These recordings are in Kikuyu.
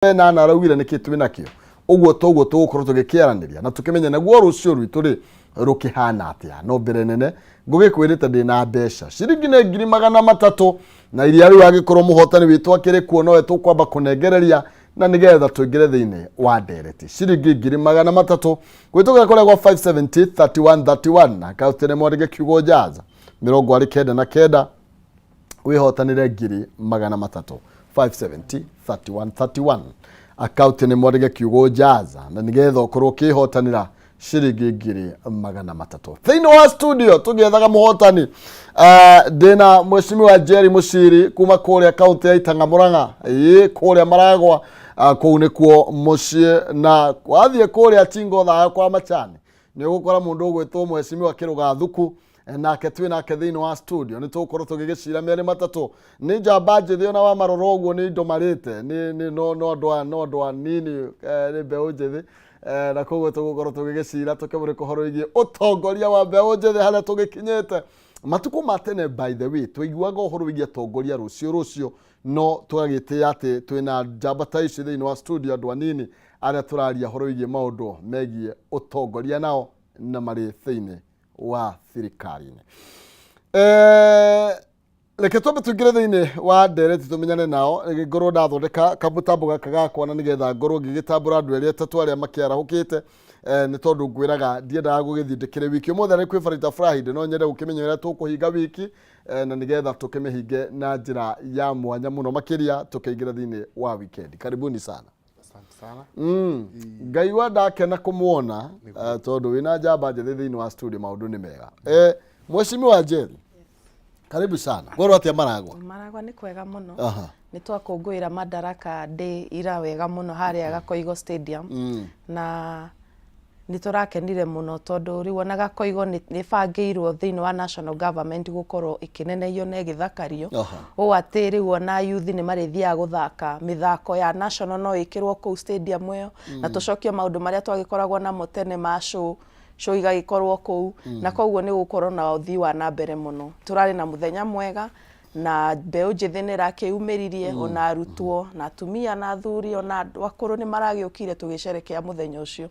Nana araugire nĩkĩ twĩ nakĩo ũguo toguo tũgũkorwo tũgĩkĩaranĩria na tũkĩmenya naguo rũciũ rwitũ rĩ rũkĩhana atĩa. No mbere nene ngũgĩkwĩrĩte ndĩna mbeca ciringi nĩ 300,000 na iria rĩu angĩkorwo mũhotani witũ akĩrĩ kuo nowe tũkwamba kũnengereria na nĩgetha tũingĩre thĩinĩ wa ndereti. Ciringi 300,000 gwĩtũkĩra kũrĩa gwa 570 31 31 akaunti nĩ mwandĩke kiugo jaza 99 wĩhotanĩre 300,000. 570 31 31 akaunti nĩ mwandĩke kiugo jaza na nĩgetha ũkorwo ũkĩhotanĩra ciringi 300,000. Thĩinĩ wa studio tũgĩethaga mũhotani, ndĩna Mheshimiwa Jerry Mũciri kuma kũrĩa kaunti ya Itang'a Mũrang'a, ĩĩ kũrĩa Maragwa, kũu nĩkuo mũciĩ, na wathiĩ kũrĩa Chingo Thaya kwa Machani nĩ ũgũkora mũndũ ũgwĩtwo Mheshimiwa Kĩrũga Thuku, nake twĩ nake thĩinĩ wa studio. Nĩ tũgũkorwo tũgĩgĩcira merĩ matatũ. Nĩ njamba njĩthĩ, ona wa marora ũguo nĩ indo marĩte nĩ no no andũ a no andũ anini, nĩ mbeũ njĩthĩ, na koguo tũgũkorwo tũgĩgĩcira tũkĩmũrĩka ũhoro wĩgiĩ ũtongoria wa mbeũ njĩthĩ harĩa tũgĩkinyĩte. Matukũ ma tene, by the way, twaiguaga ũhoro wĩgiĩ atongoria rũciũ rũciũ, no tũgagĩtĩĩa atĩ twĩna njamba ta ici thĩinĩ wa studio, andũ anini arĩa tũraria ũhoro wĩgiĩ maũndũ megiĩ ũtongoria nao na marĩ thĩinĩ wa thirikari-inĩ. Reke twambe tũingĩre thĩinĩ wa ndereti tũmenyane nao, ngorwo ndathondeka kamũtambo gaka gakwa na nĩgetha ngorwo ngĩgĩtambũra andũ erĩ atatũ arĩa makĩarahũkĩte, nĩ tondũ ngwĩraga ndiendaga gũgĩthiĩ ndĩkĩrĩ wiki. Ũmũthĩ nĩ kwĩ Barita Friday, no nyende gũkĩmenya ũrĩa tũkũhinga wiki, na nĩgetha tũkĩmĩhinge na njĩra ya mwanya mũno makĩria tũkĩingĩra thĩinĩ wa weekend. Karibuni sana. Asante sana. Ngai wa ndakena kũmuona, tondũ wĩna njamba njĩthĩ thĩinĩ wa studio, maũndũ nĩ mega. Mheshimiwa Njeri, karibu sana. Ngorwo atĩa Maragwa? Maragwa nĩ kwega mũno. Nĩ twakũngũĩra Madaraka Day ira wega mũno harĩa Gakoigo Stadium, na nĩ tũrakenire mũno tondũ rĩu ona Gakoigo nĩ ĩbangĩirwo thĩinĩ wa national government gũkorwo ĩkĩnenehio na ĩgĩthakario, ũũ atĩ rĩu ona youth nĩ marĩthiaga gũthaka mĩthako ya national no ĩkĩrwo kũu stadium ĩyo, na tũcokie maũndũ marĩa twagĩkoragwo namo tene ma show show igagĩkorwo kũu, na koguo nĩ gũkorwo na ũthii wa na mbere mũno. Tũrarĩ na mũthenya mwega na mbeũ njĩthĩ nĩ ĩrakĩumĩririe, ona arutwo na atumia na athuri ona andũ akũrũ nĩ maragĩũkire tũgĩcerekea mũthenya ũcio.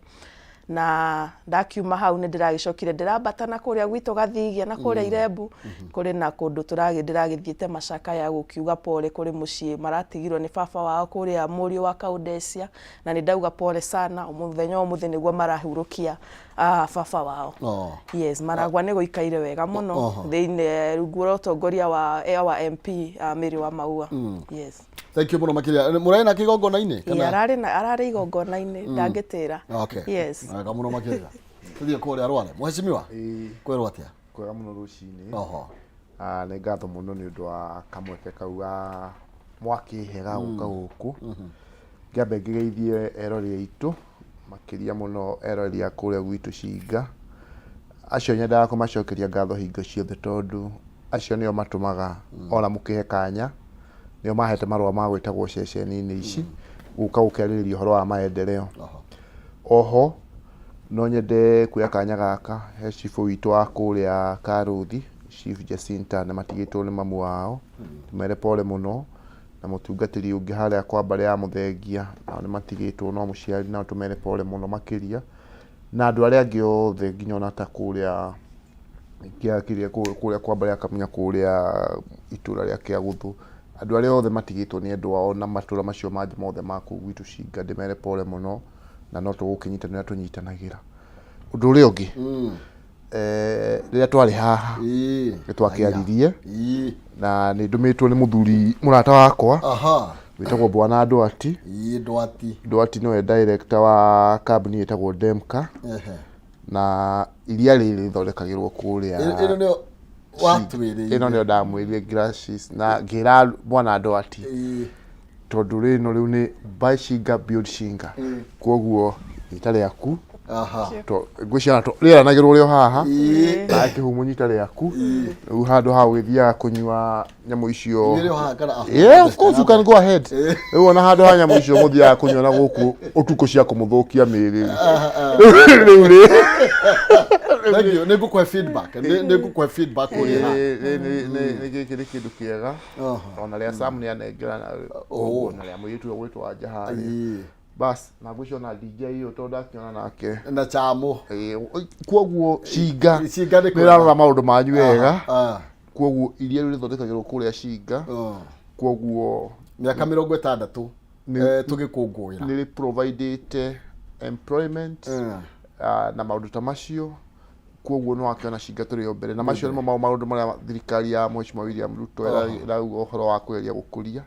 Na ndakiuma hau nĩ ndĩragĩcokire ndĩrambata na kũrĩa gwitũ Gathigia na kũrĩa Irembu kũrĩ na kũndũ tũragĩ ndĩragĩthiĩte macakaya gũkiuga pole kũrĩ mũciĩ maratigirwo nĩ baba wao kũrĩa mũriũ wa Kaundecia, na nĩ ndauga pole sana. Mũthenya wa ũmũthĩ nĩguo marahurũkia baba wao. Yes, Maragwa nĩ gũikaire wega mũno thĩinĩ rungu rwa ũtongoria wa our MP, Mary wa Maua. Yes. Thank you mũno makĩria. Mũrarĩ na kĩgongona-inĩ? Ĩĩ, ararĩ na ararĩ igongona-inĩ, ndangĩtĩra. Yes. Wega mũno makĩria. Tũthiĩ kũrĩa Rware. Mheshimiwa, kwĩrwo atĩa? Kwega mũno rũcinĩ. Nĩ ngatho mũno nĩ ũndũ wa kamweke kau ga mwakĩhe ga gũka gũkũ. Ngĩambe ngĩgeithie erori aitũ, makĩria mũno erori a kũrĩa gwitũ Cinga. Acio nyendaga kũmacokeria ngatho hingo ciothe tondũ acio nĩo matũmaga ona mũkĩhe kanya, nĩo mahete marũa ma gwĩtagwo ceceni-inĩ ici gũka gũkĩarĩrĩria ũhoro wa maendeleo. Oho no nyende kuoya kanya gaka he cibũ witũ wa kũrĩa Karũthi, Chief Jacinta, nĩ matigĩtwo nĩ mamu wao, ndĩmere pole mũno, na mũtungatĩri ũngĩ harĩa kwa mbarĩ ya Mũthengia, nao nĩ matigĩtwo no mũciari, nao tũmere pole mũno makĩria, na andũ arĩa angĩ othe nginya ona ta kũrĩa kĩrĩa kũrĩa kwa mbarĩ ya Kamunya kũrĩa itũra rĩa Kĩagũthũ, andũ arĩa othe matigĩtwo nĩ endwa ao na matũra macio mangĩ mothe ma kũu gwitũ Cinga, ndĩmere pole mũno, na no tũgũkĩnyitanĩra tũnyitanagĩra. Ũndũ ũrĩa ũngĩ, rĩrĩa twarĩ haha nĩ twakĩaririe na nĩ ndũmĩtwo nĩ mũthuri mũrata wakwa wĩtagwo Bwana Ndwati. Ndwati. Ndwati nĩwe director wa kambuni ĩtagwo Demka, na iria rĩrĩ rĩthondekagĩrwo kũrĩa. Ĩno nĩyo watwĩrĩire? Ĩno nĩyo ndamwĩrire glasses na ngĩra Bwana Ndwati tondũ rĩno rĩu nĩ buy Shinga build Shinga, koguo nyita rĩaku. Ngwĩciria rĩeranagĩrwo rĩo haha na kĩhumo, nyita rĩaku rĩu handũ ha ũgĩthiaga kũnyua nyamũ icio. Nĩ rĩo haha kana? Yeah, of course you can go ahead. Rĩu ona handũ ha nyamũ icio mũthiaga kũnyua na gũkũ ũtukũ cia kũmũthũkia mĩĩrĩ, rĩu rĩ Thank you. Nĩ ngũkũhe feedback. Nĩ ngũkũhe feedback ũrĩa. Nĩ gĩkĩ nĩ kĩndũ kĩega. Ona rĩa Sam nĩ anengera na Oh. na rĩa mũirĩtu ũyũ gwĩtwo Wanja harĩa. Bas, na ngwĩciria ona DJ ũyũ tondũ ndakĩona nake. Na chamo. Kwoguo Cinga Cinga nĩ nĩ ĩrarora maũndũ manyu wega. Kwoguo iria rĩu rĩthondekagĩrwo kũrĩa Cinga. Kwoguo Mĩaka 60 tũgĩkũngũĩra. Nĩ rĩ providĩte employment na maũndũ ta macio. Kwoguo nĩ wakĩona Cinga tũrĩ o mbere, na macio nĩmo maũndũ marĩa thirikari ya Mheshimiwa William Ruto ĩrauga ũhoro wa kũgeria gũkũria.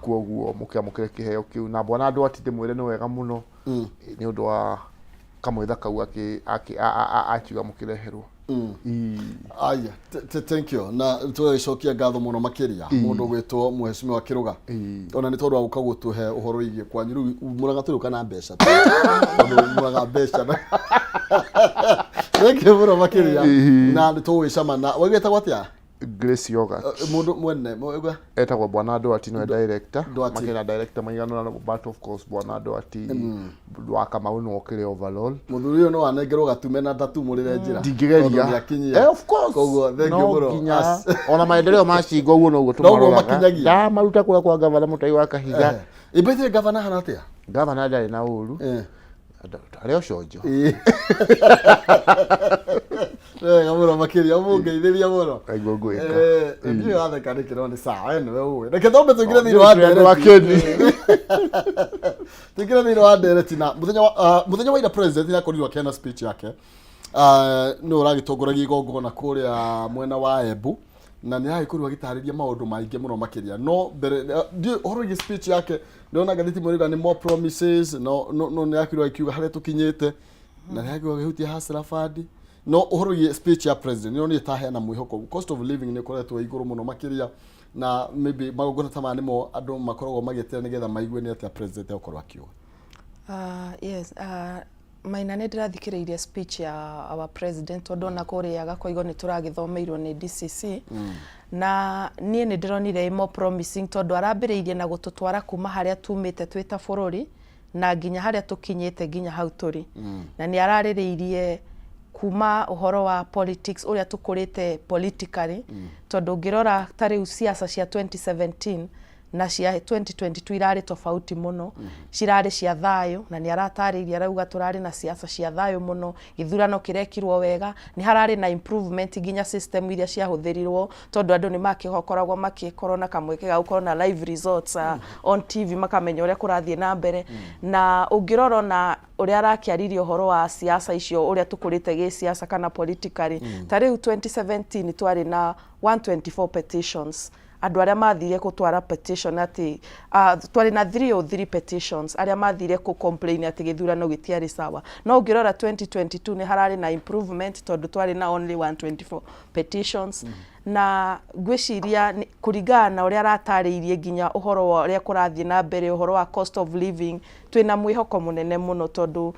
Kwoguo mũkĩamũkĩre kĩheo kĩu, na bwana Ndwati ndĩmwĩre nĩ wega mũno nĩ ũndũ wa kamwetha kau akiuga mũkĩreherwo. Aya, thank you. Na tũgagĩcokia ngatho mũno makĩria mũndũ gwĩtwo Mheshimiwa Kĩrũga. Ona nĩ tondũ wa gũka gũtũhe ũhoro wĩgiĩ kwanyu. Rĩu Mũrang'a tũrĩũka na mbeca, tondũ Mũrang'a mbeca. Thank you mũno makĩria. Na nĩ tũgũgĩcama na waigĩtagwo atĩa? Grace Yogurt. Mũndũ mwene waigua? Etagwo Bwana Ndwati, nĩwe director. Ndwati. Makĩna director maigana ũna, but of course Bwana Ndwati wa Kamau nĩwe ũkĩrĩ overall. Mũthuri ũyũ no anengerwo gatume na ndatumũrĩre njĩra. Ndingĩgeria. Tondũ nĩakinyia. Of course. Koguo thank you No mũno. nginya ona maendeleo ma Cinga ũguo noguo Noguo tũmaroraga. makinyagia. Ndamaruta kũrĩa kwa gavana Mũtai wa Kahiga. Ĩmbaitire gavana hana atĩa? Gavana ndarĩ na ũru. Arĩ o conjo. Wega mũno makĩria, ũmũngeithĩria mũno. Aigua ngwĩka. Ndiũĩ watheka nĩkĩ, no nĩ sawa, we nĩwe ũĩ. Reke twambe tũingĩre thĩinĩ wa Ndiũĩ andũ ndereti. akeni. Tũingĩre thĩinĩ wa ndereti na mũthenya wa ira president nĩ akorirwo akĩheana speech yake. Nĩwe ũragĩtongoragia igongona kũrĩa mwena wa Embu, na nĩ aragĩkorirwo agĩtarĩria maũndũ maingĩ mũno makĩria. No mbere ndiũĩ ũhoro wĩgiĩ speech yake, ndĩrona ngathĩti imwe ĩrauga nĩ more promises, no nĩ akorirwo akiuga harĩa tũkinyĩte, na nĩ akorirwo akĩhutia Hustler Fund. No ũhoro wĩgiĩ speech ya president nĩ ronire ta heana mwĩhoko. Cost of living nĩ ũkoretwo wĩ igũrũ mũno makĩria, na maybe magongona ta maya nĩmo andũ makoragwo magĩetera nĩgetha maigue nĩ atĩa president egũkorwo akiuga. Yes, Maina, nĩ ndĩrathikĩrĩirie speech ya our president, tondũ ona kũrĩa Gakoigo nĩ tũragĩthomeirwo nĩ DCC, na niĩ nĩ ndĩronire ĩ more promising, tondũ arambĩrĩirie na gũtũtwara kuma harĩa tumĩte twĩ ta bũrũri na nginya harĩa tũkinyĩte, nginya hau tũrĩ, na nĩ ararĩrĩirie kuma ũhoro wa politics, ũrĩa tũkũrĩte politically, tondũ ũngĩrora ta rĩu siasa cia 2017 na cia 2022 irarĩ tofauti mũno. Cirarĩ cia thayũ, na nĩ aratarĩirie, arauga tũrarĩ na siasa cia thayũ mũno, gĩthurano kĩrekirwo wega, nĩ hararĩ na improvement nginya system iria ciahũthĩrirwo, tondũ andũ nĩ makĩkoragwo makĩkorwo na kamweke ga gũkorwo na live results on TV, makamenya ũrĩa kũrathiĩ na mbere. Na ũngĩrora ona ũrĩa arakĩaririe ũhoro wa siasa icio, ũrĩa tũkũrĩte gĩsiasa kana politically, ta rĩu 2017 twarĩ na 124 petitions, andũ arĩa mathire gũtwara petition atĩ twarĩ na 303 petitions, arĩa mathire kũ complain atĩ gĩthurano gĩtiarĩ sawa. No ũngĩrora 2022 nĩ hararĩ na improvement, tondũ twarĩ na only 124 petitions. Na ngwĩciria kũringana na ũrĩa aratarĩirie nginya ũhoro wa ũrĩa kũrathiĩ na mbere, ũhoro wa cost of living, twĩna mwĩhoko mũnene mũno, tondũ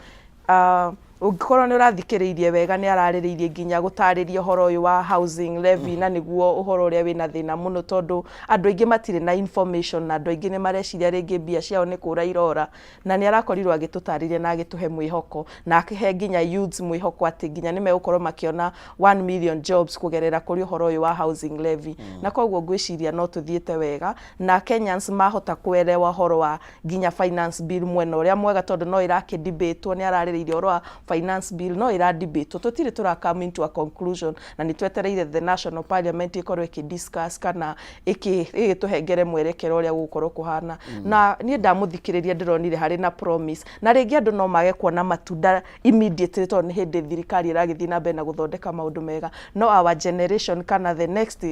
ũngĩkorwo nĩ ũrathikĩrĩirie wega, nĩ ararĩrĩirie nginya gũtarĩria ũhoro ũyũ wa housing levy, na nĩguo ũhoro ũrĩa wĩna thĩna mũno, tondũ andũ aingĩ matirĩ na information, na andũ aingĩ nĩ mareciria rĩngĩ mbia ciao nĩ kũra irora. Na nĩ arakorirwo agĩtũtarĩria na agĩtũhe mwĩhoko, na akĩhe nginya youths mwĩhoko atĩ nginya nĩ megũkorwo makĩona 1 million jobs kũgerera kũrĩ ũhoro ũyũ wa housing levy. Na koguo ngwĩciria no tũthiĩte wega, na Kenyans mahota kuelewa ũhoro wa nginya finance bill mwena ũrĩa mwega, tondũ no ĩrakĩ debatwo. Nĩ ararĩrĩirie ũhoro wa finance bill, no ĩra debatwo, tũtirĩ tũra come into a conclusion, na nĩ twetereire the national parliament ĩkorwo ĩkĩ discuss kana ĩgĩtũhengere mwerekero ũrĩa gũgũkorwo kũhana. Na niĩ ndamũthikĩrĩria, ndĩronire harĩ na promise, na rĩngĩ andũ no mage kuona matunda immediately, tondũ nĩ hĩndĩ thirikari ĩragĩthiĩ na mbere na gũthondeka maũndũ mega, no our generation kana the next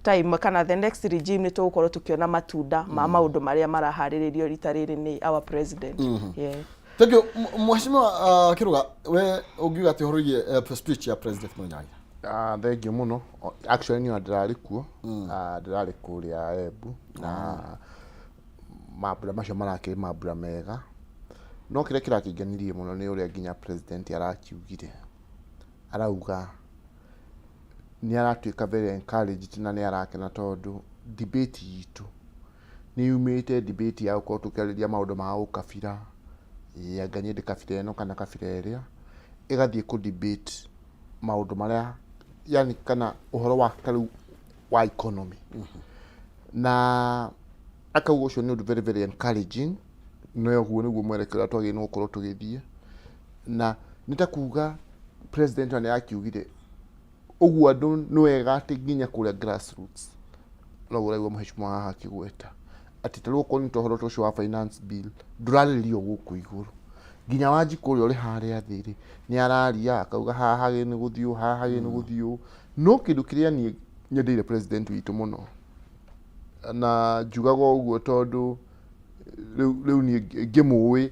time kana the next regime nĩ tũgũkorwo tũkĩona matunda ma maũndũ marĩa maraharĩrĩrio rita rĩrĩ nĩ our president, yeah. Thank you. Mheshimiwa Kiruga, we ũngiuga atĩ ũhoro wĩgiĩ speech ya president mũthenya wa ira? Ah, thank you mũno. Actually niĩ ona ndĩrarĩ kuo. Ah, ndĩrarĩ kũrĩa Embu, na mambura macio marakĩrĩ mambura mega, no kĩrĩa kĩrakĩngenirie mũno nĩ ũrĩa nginya president arakiugire, arauga nĩ aratuĩka very encouraged na nĩ arakena, tondũ debate itũ nĩ yumĩte debate ya gũkorwo tũkĩarĩria maũndũ ma ũkabira, ĩ anga niĩ ndĩ kabira ĩno kana kabira ĩrĩa, ĩgathiĩ kũ debate. Maũndũ marĩa yani kana ũhoro wa ta rĩu wa economy na akauga ũcio nĩ ũndũ very very encouraging, na ũguo nĩguo mwerekero ũrĩa twagĩrĩirwo nĩ gũkorwo tũgĩthiĩ. Na nĩ ta kuga president ona nĩ akiugire ũguo andũ nĩ wega atĩ nginya kũrĩa grassroots, noguo ũraigua mheshimiwa haha akĩgweta atĩ ta rĩu okorwo nĩ ta ũhoro ta ũcio wa finance bill ndũrarĩrĩrio gũkũ igũrũ, nginya Wanjikũ ũrĩa ũrĩ harĩa thĩ rĩ nĩ araria akauga haha hagĩrĩire nĩ gũthiĩ ũũ, haha hagĩrĩire nĩ gũthiĩ ũũ. No kĩndũ kĩrĩa niĩ nyendeire president witũ mũno, na njugaga ũguo tondũ rĩu niĩ ngĩmũĩ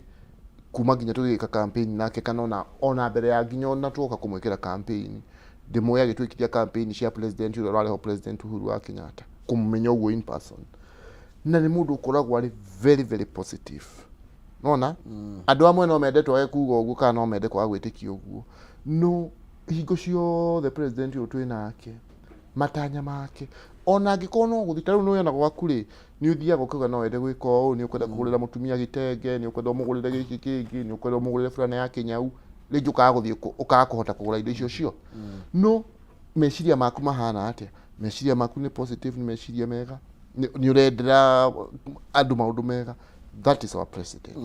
kuma nginya tũgĩka campaign nake, kana ona mbere ya nginya ona twoka kũmwĩkĩra campaign, ndĩmũĩ agĩtwĩkithia campaign cia president ũrĩa ũrarĩ ho, President Uhuru wa Kenyatta, kũmũmenya ũguo in person, na nĩ mũndũ ũkoragwo arĩ very very positive. Nona andũ amwe no mende twage kuga ũguo kana no mende kwaga gwĩtĩkia ũguo, no hingo ciothe president ũyũ twĩ nake, matanya make, ona angĩkorwo no gũthiĩ ta rĩu nĩ ona gwaku rĩ, nĩ ũthiaga ũkauga no wende gwĩka ũũ, nĩ ũkwenda kũgũrĩra mũtumia gĩtenge, nĩ ũkwenda ũmũgũrĩre gĩkĩ kĩngĩ, nĩ ũkwenda ũmũgũrĩre burana ya kĩnyau, rĩngĩ ũkaga gũthiĩ ũkaga kũhota kũgũra indo icio cio, no meciria maku mahana atĩa? Meciria maku nĩ positive, nĩ meciria mega, nĩ ũrendera andũ maũndũ mega. That is our president.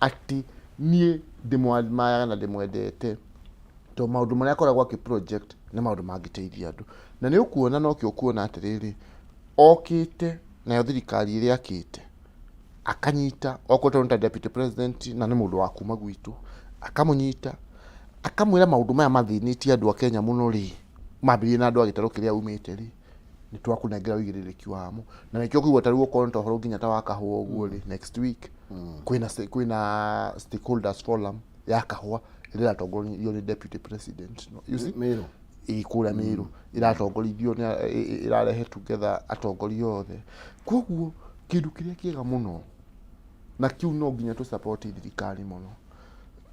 Atĩ niĩ ndĩmwadmire na ndĩmwendete tondũ maũndũ marĩa akoragwo akĩ project nĩ maũndũ mangĩteithia andũ. Na nĩ ũkuona nokĩo ũkuona atĩrĩrĩ, okĩte nayo thirikari ĩrĩa akĩte, akanyita okorwo nĩ ta deputy president, na nĩ mũndũ wa kuma gwitũ, akamũnyita akamwĩra maũndũ maya mathĩnĩtie andũ a Kenya mũno rĩ, mambĩrĩrie na andũ a gĩtarũ kĩrĩa aumĩte rĩ, nĩ twakũnengera ũigĩrĩrĩki wamo. Na nĩkĩo ũkũigua ta rĩu okorwo nĩ ta ũhoro nginya ta wa kahũa ũguo rĩ, next week kwĩna stakeholders forum ya kahũa ĩrĩa ĩratongorio nĩ deputy president. No, you see? Meru. Ĩ kũrĩa Meru ĩratongorio nĩ ĩrarehe together atongoria othe. Koguo kĩndũ kĩrĩa kĩega mũno, na kĩu no nginya tũ support thirikari mũno,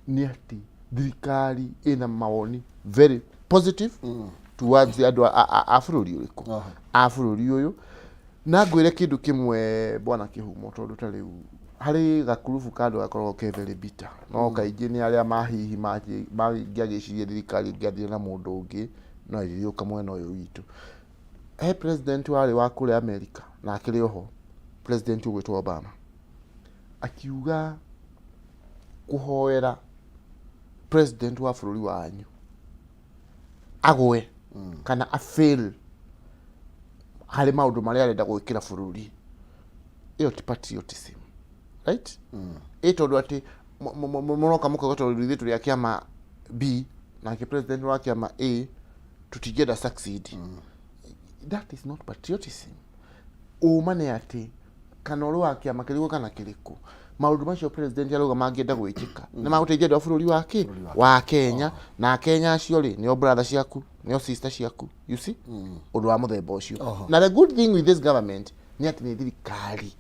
nĩ atĩ thirikari ĩna mawoni very positive towards andũ a bũrũri ũrĩkũ, a bũrũri ũyũ. Na ngwĩre kĩndũ kĩmwe, bwana Kĩhumo, tondũ ta rĩu harĩ gakurubu ka andũ gakoragwo ke very bitter, no kaingĩ nĩ arĩa mahihi mangĩagĩciria thirikari ĩngĩathire na mũndũ ũngĩ no ĩgĩũka mwena ũyũ witũ. He president warĩ wa kũrĩa America na akĩrĩ oho, president ũgwĩtwo Obama, akiuga kũhoera president wa bũrũri wanyu agwe kana a fail harĩ maũndũ marĩa arenda gwĩkĩra bũrũri, ĩyo ti patriotism, right? Ĩ tondũ atĩ mũroka mũkauga tondũ ithuĩ tũrĩ a kĩama B nake president wa kĩama A tũtingĩenda succeed, that is not patriotism. Ũma nĩ atĩ kana ũrĩ wa kĩama kĩrĩkũ kana kĩrĩkũ, maũndũ macio president arauga mangĩenda gwĩkĩka nĩ magũteithia andũ a bũrũri wa kĩ wa Kenya, na Kenya acio rĩ nĩo brother ciaku, nĩo sister ciaku, you see? Ũndũ wa mũthemba ũcio. Na the good thing with this government nĩ atĩ nĩ thirikari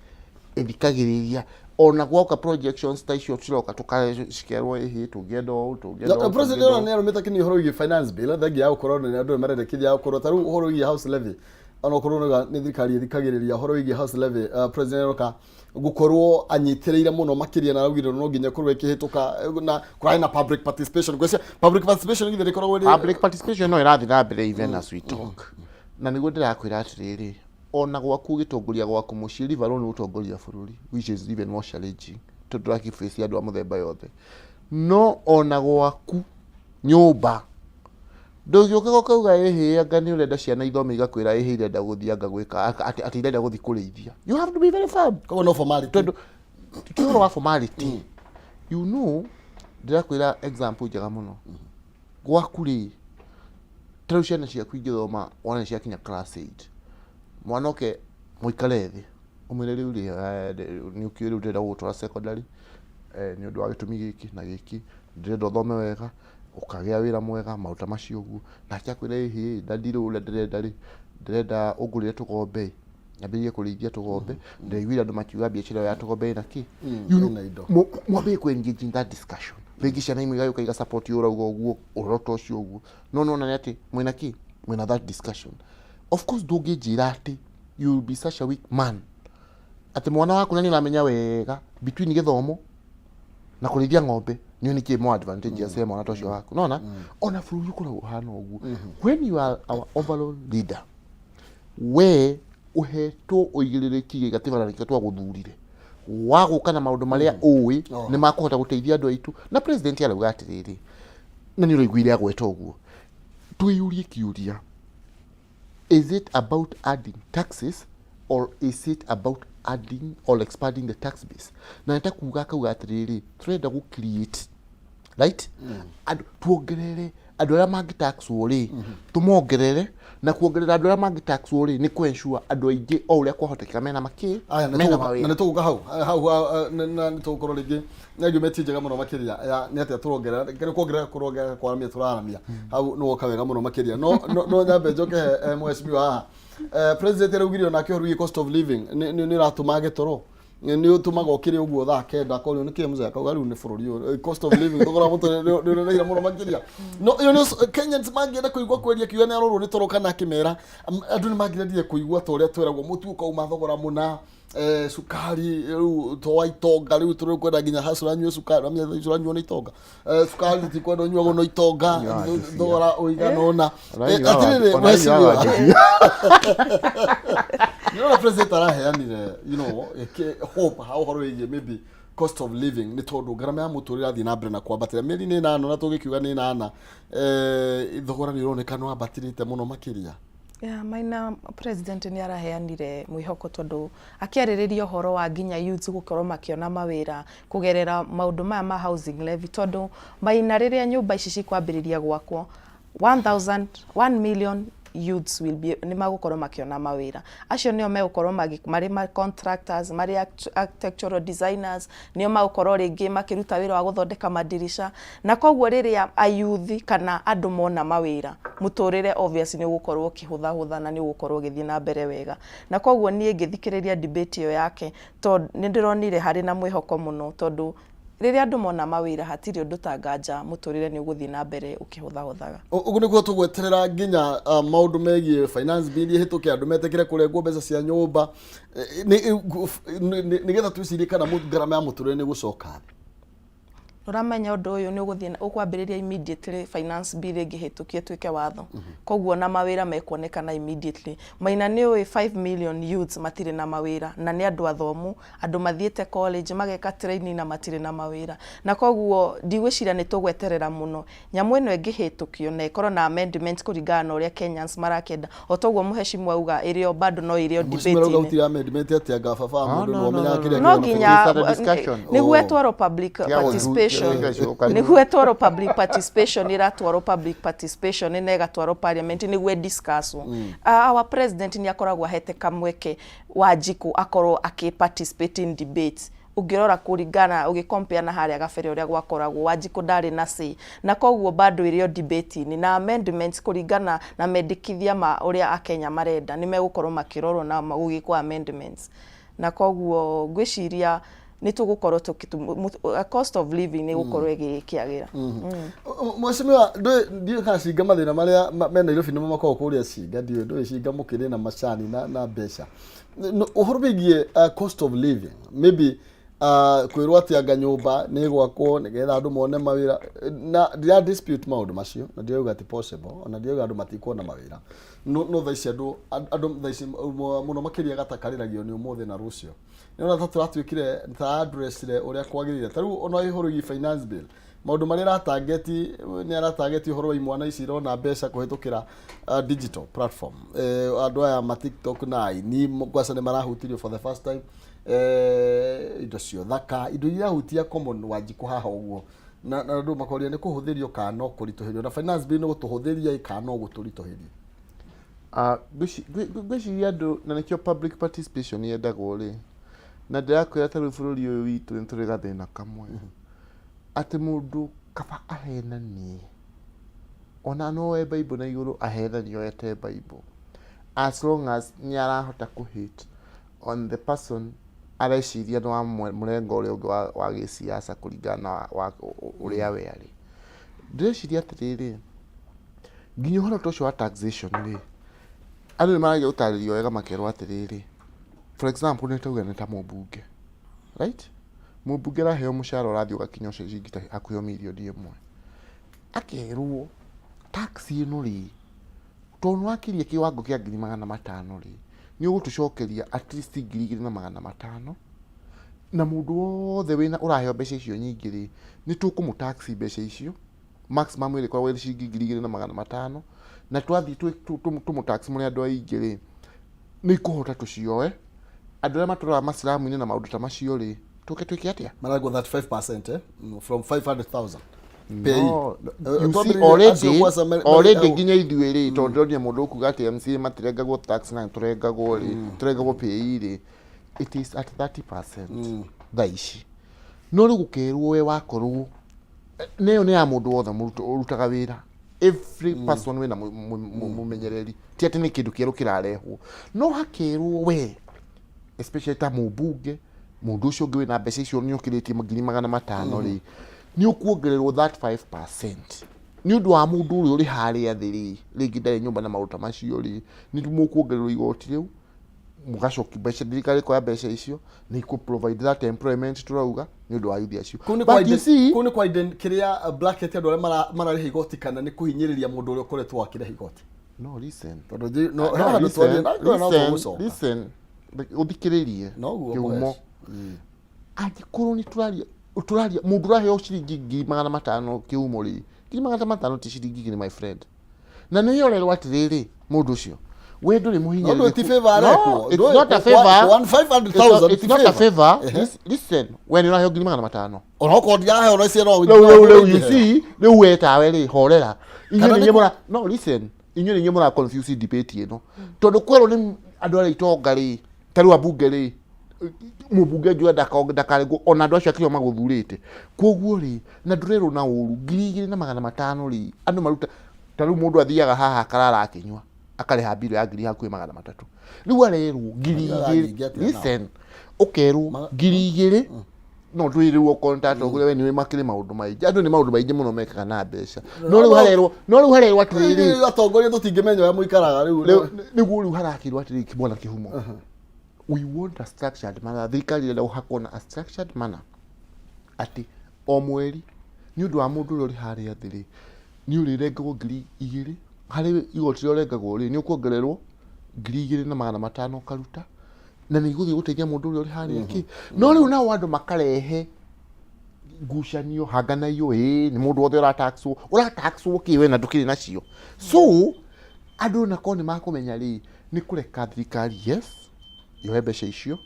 ĩthikagĩrĩria ona gwoka projections ta icio ciroka tũkacikerwo ĩhĩ tũngĩenda ũũ, tũngĩenda Na ũũ, president tũngĩenda ona ũũ. nĩ arũmĩte kĩni ũhoro wĩgiĩ finance bill, thengia ya gũkorwo nĩ andũ marendekithia gũkorwo ta rĩu ũhoro wĩgiĩ house levy, ona okorwo nĩ thirikari ĩthikagĩrĩria ũhoro wĩgiĩ house levy, president aroka gũkorwo anyitĩrĩire mũno makĩria na araugire no nginya ĩkorwo ĩkĩhĩtũka, na kũrarĩ na public participation. Ngwĩciria public participation githĩ ndĩkoragwo ĩrĩ Public participation no ĩrathiĩ na mbere even as we talk, na nĩguo ndĩrakwĩra atĩrĩrĩ, ona gwaku ũgĩtongoria gwaku mũciĩ, leave alone gũtongoria bũrũri, which is even more challenging tondũ ũrakĩface andũ a mũthemba yothe, no ona gwaku nyũmba ndũngĩũka ũkauga ĩhĩ anga nĩ ũrenda ciana ithome, igakwĩra ĩhĩ irenda gũthiĩ anga gwĩka atĩ irenda gũthiĩ kũrĩithia. You have to be very firm. Koguo no formality. Tondũ ti ũhoro wa formality. Ndĩrakwĩra example njega mũno. Gwaku rĩ, ta rĩu ciana ciaku ingĩthoma wona nĩ ciakinya class 8, mwana oke mũikare thĩ ũmwĩre rĩu rĩ, nĩ ũkĩũĩ rĩu ndĩrenda gũgũtwara secondary, nĩ ũndũ wa gĩtũmi gĩkĩ na gĩkĩ, ndĩrenda ũthome wega ũkagĩa wĩra mwega, maũndũ ta macio ũguo. Nake akwĩra ĩhĩ daddy, rĩu ũrĩa ndĩrenda rĩ, ndĩrenda ũngũrĩre tũgombe nyambĩrĩrie kũrĩithia tũgombe, ndĩraiguire andũ makiuga biacara ĩyo ya tũgombe ĩna kĩ. Ĩna indo. Mwambie ku engage in that discussion. Rĩngĩ ciana imwe igagĩũka iga support ũrauga ũguo ũhoro ta ũcio ũguo, no nona nĩ atĩ mwĩna kĩ, mwĩna that discussion. Of course ndũngĩnjĩra atĩ you will be such a weak man atĩ mwana waku na nĩ ũramenya wega between gĩthomo na kũrĩithia ng'ombe Nĩ nĩkĩ more advantageous he mwana ta ũcio waku. Nona ona bũrũri ũkoragwo ũhana ũguo. When you are our overall leader, we ũhetwo ũigĩrĩrĩki gĩgatiba na nĩkĩo twagũthurire wa gũka na maũndũ marĩa ũĩ nĩ makũhota gũteithia andũ aitũ. Na president arauga atĩrĩrĩ, na nĩ ũraiguire agweta ũguo, twĩyũrie kĩũria, is it about adding taxes or is it about adding or expanding the tax base? Na nĩ ta kuga akauga atĩrĩrĩ, tũrenda gũ create, right, andũ tuongerere andũ arĩa mangĩtaxwo rĩ, tũmongerere, na kuongerera andũ arĩa mangĩtaxwo rĩ, nĩ kũ ensure andũ aingĩ o ũrĩa kwahotekeka mena makĩ Aya, nĩ mena tũgũka- na mawĩra. nĩ tũgũka hau hau na nĩ tũgũkorwo rĩngĩ nĩ argument njega mũno makĩria ya nĩ atĩa tũrongerera, nĩ kuongerera kũrongerera kwaramia tũraramia hau, nĩ woka wega mũno makĩria. No nyambe njoke he mheshimiwa haha. President araugire onake ũhoro wĩgiĩ cost of living nĩ ũratũma gĩtoro, nĩ ũtũmaga ũkĩrĩ ũguo thaa 9 akorio nĩ kĩ mzee, akauga rĩu nĩ bũrũri ũyũ, cost of living, thogora wa mũtũrĩre nĩ ũneneire mũno makĩria. No ĩyo nĩ Kenyans mangĩenda kũigua kweria kiuga nĩ arorwo nĩ toro kana akĩmera andũ nĩ mangĩrendire kũigua ta ũrĩa tweragwo mũtu ũkauma thogora mũna, cukari rĩu to wa itonga, rĩu tũrĩ kwenda nginya hacũra anyue cukari, amenya cũra anyuo nĩ itonga, cukari tũtikwenda ũnyuagwo no itonga. Nyua ndubia. Thogora ũigana ũna. Ona inyuaga- Atĩrĩrĩ, ona inyuaga mheshimiwa, ndubia. Nĩrona president araheanire hope ha ũhoro wĩgiĩ maybe cost of living, nĩ tondũ ngarama ya mũtũrĩre ĩrathiĩ na mbere na kwambatĩra mĩeri nĩ ĩnana na tũgĩkiuga nĩ ĩnana, thogora nĩ ũroneka nĩ wambatĩrĩte mũno makĩria. Yeah, Maina, president nĩ araheanire mwĩhoko tondũ akĩarĩrĩria ũhoro wa nginya youths gũkorwo makĩona mawĩra kũgerera maũndũ maya ma housing levy, tondũ Maina, rĩrĩa nyũmba ici cikwambĩrĩria gwakwo, 1000 1 million youths will be nĩ magũkorwo makĩona mawĩra. Acio nĩo megũkorwo marĩ ma contractors, marĩ architectural designers, nĩo magũkorwo rĩngĩ makĩruta wĩra wa gũthondeka madirisha. Na koguo rĩrĩa ayuthi kana andũ mona mawĩra, mũtũrĩre obviously nĩ ũgũkorwo ũkĩhũthahũtha na nĩ ũgũkorwo ũgĩthiĩ na mbere wega. Na koguo niĩ ngĩthikĩrĩria debate ĩyo yake, tondũ nĩ ndĩronire harĩ na mwĩhoko mũno, tondũ rĩrĩa andũ mona mawĩra hatirĩ ũndũ ta nganja mũtũrĩre nĩ ũgũthiĩ na mbere ũkĩhũthahũthaga. Ũguo nĩguo tũgweterera nginya maũndũ megiĩ finance bill ĩhĩtũke, andũ metĩkĩre kũrengwo mbeca cia nyũmba, nĩgetha twĩcirie kana ngarama ya mũtũrĩre nĩ gũcoka thĩ. Ũramenya ũndũ ũyũ nĩ ũgũthiĩ ũkwambĩrĩria immediately finance bill ĩngĩhĩtũkio ĩtuĩke watho. Koguo na mawĩra mekuonekana immediately. Maina, nĩ ũĩ 5 million youths matirĩ na mawĩra, na nĩ andũ athomu, andũ mathiĩte college mageka training na matirĩ na mawĩra. Na koguo ndigwĩciria nĩ tũgweterera mũno. Nyamũ ĩno ĩngĩhĩtũkio na ĩkorwo na amendment kũringana na ũrĩa Kenyans marakĩenda, o toguo mũheshimiwa auga, ĩrĩ o bado no ĩrĩ o Mheshimiwa arauga debate-inĩ. gũtirĩ amendment atĩa nga baba wa No, mũndũ no, nĩwe no, ũmenyaga no, kĩrĩa no. No kĩrona nginya It's under discussion. nĩguo Oh. ĩtwarwo public Tiga participation. Nĩguo ĩtwarwo public participation, ĩratwarwo public participation na ĩgatwarwo parliament nĩguo ĩdiscusswo. Our president nĩ akoragwo ahete kamweke Wanjikũ akorwo akĩ participate in debates. Ũngĩrora kũringana ũgĩcompare na harĩa gabere ũrĩa gwakoragwo, Wanjikũ ndarĩ na say, na koguo bado ĩrĩ o debate-inĩ, na amendments kũringana na mendekithia ma ũrĩa akenya marenda nĩ megũkorwo makĩrorwo na gũgĩkwo amendments. Na koguo ngwĩciria nĩ tũgũkorwo cost of living nĩ gũkorwo ĩgĩkĩagĩra. Mheshimiwa, ndiũĩ kana cinga mathĩna marĩa me Nairobi nĩmo makoragwo kũrĩa cinga, ndiũĩ ndũĩ cinga mũkĩrĩ na macani na mbeca. Ũhoro wĩgiĩ cost of living, maybe kwĩrwo atĩ anga nyũmba nĩ gwakwo nĩgetha andũ mone mawĩra, na ndira dispute maũndũ macio, na ndirauga ti possible, ona ndirauga andũ matikuona mawĩra, no thaa ici andũ thaa ici mũno makĩria gatakarĩragio nĩ ũmũthĩ na rũciũ. Nĩona ta tũratuĩkire ta addressire ũrĩa kwagĩrĩire, ta rĩu ona ũhoro wĩgiĩ finance bill, maũndũ marĩa ĩratangeti, nĩ aratangeti ũhoro wa imwana ici irona mbeca kũhĩtũkĩra digital platform, andũ aya ma TikTok na aini kwaca nĩ marahutirio for the first time, indo cia ũthaka, indo iria irahutia common Wanjikũ haha ũguo, na andũ makoria nĩ kũhũthĩrio kana no kũritũhĩrio, na finance bill nĩ gũtũhũthĩria kana no gũtũritũhĩria? Ngwĩciria andũ, na nĩkĩo public participation yendagwo rĩ, na ndĩrakwĩra ta rĩu bũrũri ũyũ witũ nĩ tũrĩ gathĩna kamwe atĩ mũndũ kaba ahenanie, ona no oe Bible na igũrũ ahenanie, oete Bible, as long as nĩ arahota kũ hit on the person areciria nĩ wa mũrengo ũrĩa ũngĩ wa gĩsiasa kũringana na ũrĩa we arĩ. Ndĩreciria atĩrĩrĩ, nginya ũhoro ta ũcio wa taxation rĩ, andũ nĩ maragia gũtarĩrio wega makerwo atĩrĩrĩ, for example, nĩ tauga nĩ ta mũmbunge, right? Mũmbunge araheo mũcara ũrathiĩ ũgakinya ũcio ciringi ta hakuhĩ o mirioni ĩmwe. Akerwo tax ĩno rĩ, tondũ nĩ wakĩria kĩwango kĩa 500,000 rĩ, nĩ ũgũtũcokeria at least 2,500, na mũndũ wothe wĩna ũraheo mbeca icio nyingĩ rĩ, nĩ tũkũmũ tax mbeca icio, maximum ĩrĩkoragwo ĩrĩ ciringi 2,500, na twathiĩ tũmũ tax mũrĩ andũ aingĩ rĩ, nĩ ikũhota tũcioe, andũ arĩa matũraga maciramu-inĩ na maũndũ ta macio rĩ, tũke twĩke atĩa? Mararengwo 35% from 500,000 pay. No, you see, Twambĩrĩrie already acio kwanza already nginya ithuĩ rĩ, tondũ ndĩronire mũndũ ũkuga atĩ MCA matirengagwo tax na tũrengagwo rĩ, tũrengagwo PAYE rĩ, it is at 30% thaa ici. No rĩu gũkerwo we wakorwo, na ĩyo nĩ ya mũndũ wothe ũrutaga wĩra, every person wĩna mũmenyereri, ti atĩ nĩ kĩndũ kĩerũ kĩrarehwo, no hakerwo we especially ta mũmbunge, mũndũ ũcio ũngĩ wĩna mbeca icio nĩ ũkĩrĩtie 500,000 rĩ, nĩ ũkuongererwo that 5% nĩ ũndũ wa mũndũ ũrĩa ũrĩ harĩa thĩ rĩ, rĩngĩ ndarĩ nyũmba na maũndũ ta macio rĩ, nĩ mũkuongererwo igoti rĩu, mũgacokia mbeca, thirikari ĩkoya mbeca icio nĩ ikũ provide that employment tũrauga nĩ ũndũ wa youth acio. Kũu nĩ But kwa you see, kũu nĩ kwa kĩrĩa bracket andũ arĩa mararĩha igoti, kana nĩ kũhinyĩrĩria mũndũ ũrĩa ũkoretwo akĩrĩha igoti? No, listen. Tondũ no No, he handũ listen, twathiĩ na no listen, tũgũcoka. listen. Ũthikĩrĩrie Noguo. kĩhumo. Mũhesh. Angĩkorwo nĩ tũraria mũndũ ũraheo ciringi 500,000 kĩhumo rĩ, 500,000 ti ciringi igĩrĩ, my friend, na nĩ ũrerwo atĩrĩrĩ, mũndũ ũcio we ndũrĩ No ndũĩ ti mũhinyĩrĩrĩku. favor No, arekwo. it's Ndũĩ- not a favor. one 500,000 It's ti not a favor. favor. Listen, we nĩ ũraheo 500,000. Ona okorwo ndiraheo na icio no Rĩu you see, rĩu we tawe rĩ, horera. Inyuĩ Kana nĩ nĩ inyuĩ mũra, no, listen, inyuĩ nĩ inyuĩ mũra confuse debate ĩno, tondũ kwerwo nĩ andũ arĩa itonga rĩ, ta rĩu ambunge rĩ, mũmbunge njũa ndakarengwo, ona andũ acio akĩo magũthurĩte. Koguo rĩ, na ndũrerwo na ũru, 2,500 rĩ, andũ maruta ta rĩu mũndũ athiaga haha akarara akĩnyua, akarĩha mbirũ ya ngiri hakuhĩ 300, rĩu arerwo ngiri Mathiaga igĩrĩ. nyingĩ atĩa nao? Listen, ũkerwo 2,000, no ndwĩ rĩu okorwo nĩ tatongoria, we nĩwe makĩrĩ maũndũ maingĩ, andũ nĩ maũndũ maingĩ mũno mekaga na mbeca, no rĩu harerwo atĩrĩrĩ, Ithuĩ atongoria tũtingĩmenya ũrĩa mũikaraga rĩu. Nĩguo rĩu harakĩrwo atĩrĩrĩ, kĩmwana kĩhumo, we want a structured manner. Thirikari ĩrenda gũhakwo na a structured manner atĩ o mweri nĩ ũndũ wa mũndũ ũrĩa ũrĩ harĩa thĩ rĩ, nĩ ũrĩrengagwo 2,000 harĩ igoti rĩrĩa ũrengagwo rĩ, nĩ ũkuongererwo 2,500 ũkaruta, na nĩ igũthiĩ gũteithia mũndũ ũrĩa ũrĩ harĩa kĩ. No rĩu nao andũ makarehe ngucanio hanganaiyo, ĩ nĩ mũndũ wothe ũrataxwo, ũrataxwo kĩ we na ndũkĩrĩ nacio? So andũ nakorwo nĩ makũmenya rĩ, nĩ kũreka thirikari, yes, yoe mbeca icio,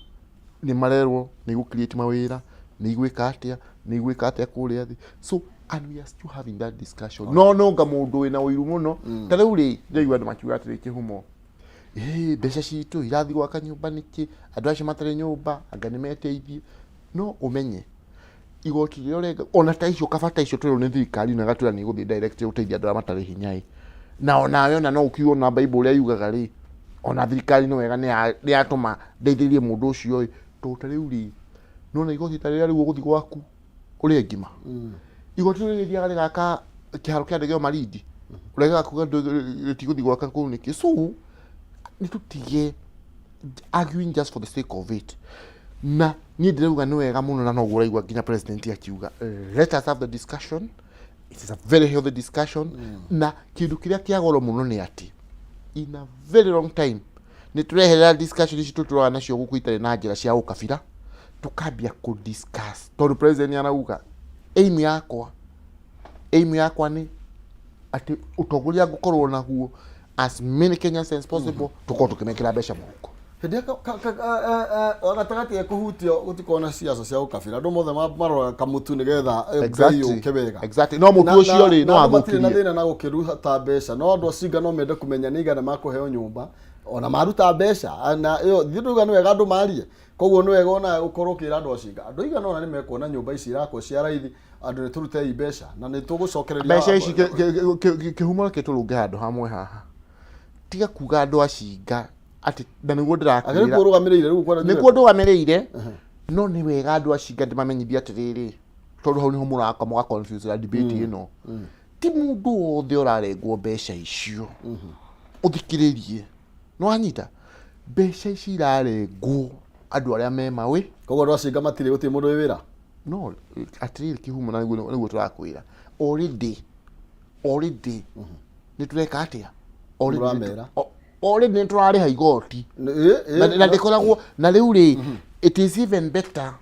nĩ marerwo nĩ igũ create mawĩra, nĩ igwĩka atĩa, nĩ igwĩka atĩa kũrĩa thĩ. So and we are still having that discussion. No nonga mũndũ wĩna ũiru mũno ta rĩu rĩ, ndĩraigua andũ makiuga atĩrĩ, kĩhumo, ĩ mbeca citũ irathiĩ gwaka nyũmba nĩkĩ? Andũ acio matarĩ nyũmba anga nĩ meteithie. No ũmenye igoti rĩrĩa ũrenga, ona ta icio kabata icio twĩrwo nĩ thirikari na gatwĩra nĩ igũthiĩ direct gũteithia andũ arĩa matarĩ hinya ĩ, na onawe ona no ũkiuge ona Bible ũrĩa yugaga rĩ, ona thirikari nĩ wega nĩ yatũma ndeithĩrĩrie mũndũ ũcio ĩ, tondũ ta rĩu rĩ, nona igoti ta rĩrĩa rĩu ũgũthiĩ gwaku ũrĩe ngima, igoti rĩu rĩthiaga rĩgaka kĩharo kĩa ndege o Malindi, ũregaga kuga rĩtigũthiĩ gwaka kũu nĩkĩ? So nĩ tũtige arguing just for the sake of it. Na niĩ ndĩrauga nĩ wega mũno, na noguo ũraigua nginya president akiuga, let us have the discussion. It is a very healthy discussion. Na kĩndũ kĩrĩa kĩa goro mũno nĩ atĩ in a very long time nĩ tũreherera discussion ici tũtũraga nacio gũkũ itarĩ na njĩra cia ũkabira, tũkambia kũ discuss, tondũ president nĩ arauga aim yakwa nĩ atĩ ũtongoria ngũkorwo naguo, as many Kenyans as possible tũkorwo tũkĩmekĩra mbeca mũhuko. Hĩndĩ ĩrĩa gatagatĩ ekũhutio, gũtikorwo na ciaca cia ũkabira, andũ mothe maroraga kamũtu nĩgetha bei yũke wega. Exactly. No mũtu ũcio rĩ, no Na andũ matirĩ na athũkirie. Thĩna na gũkĩruta mbeca, no andũ acinga no mende kũmenya nĩ igana makũheo nyũmba ona maruta mbeca, na ĩyo thiĩ ndauga nĩ wega andũ marie. Koguo nĩ wega ona ũkorwo ũkĩra andũ acinga, andũ aigana ona nĩ mekuona nyũmba ici irakwo cia raithi, andũ nĩ tũrutei mbeca na nĩ tũgũcokereria Mbeca ici kĩhumo, reke tũrũnge handũ hamwe haha, tiga kuga andũ acinga atĩ na nĩguo Agĩrĩ ndĩrakwĩra. Kuo ũrũgamĩrĩire rĩu kwenda. Nĩkuo ndũgamĩrĩire, no nĩ wega andũ acinga ndĩmamenyithie atĩrĩrĩ, tondũ hau nĩho mũraka mũga confuse na debate ĩno. Ti mũndũ wothe ũrarengwo mbeca icio. Ũthikĩrĩrie, nĩ wanyita, mbeca ici irarengwo andũ arĩa me mawĩ. Koguo andũ acinga matirĩ, gũtirĩ mũndũ wĩ wĩra. No atĩrĩrĩ, kĩhumo na nĩguo tũrakwĩra already, already nĩ tũreka atĩa? Already Mũramera. Already nĩ tũrarĩha igoti. Na ndĩkoragwo na rĩu rĩ, it is even better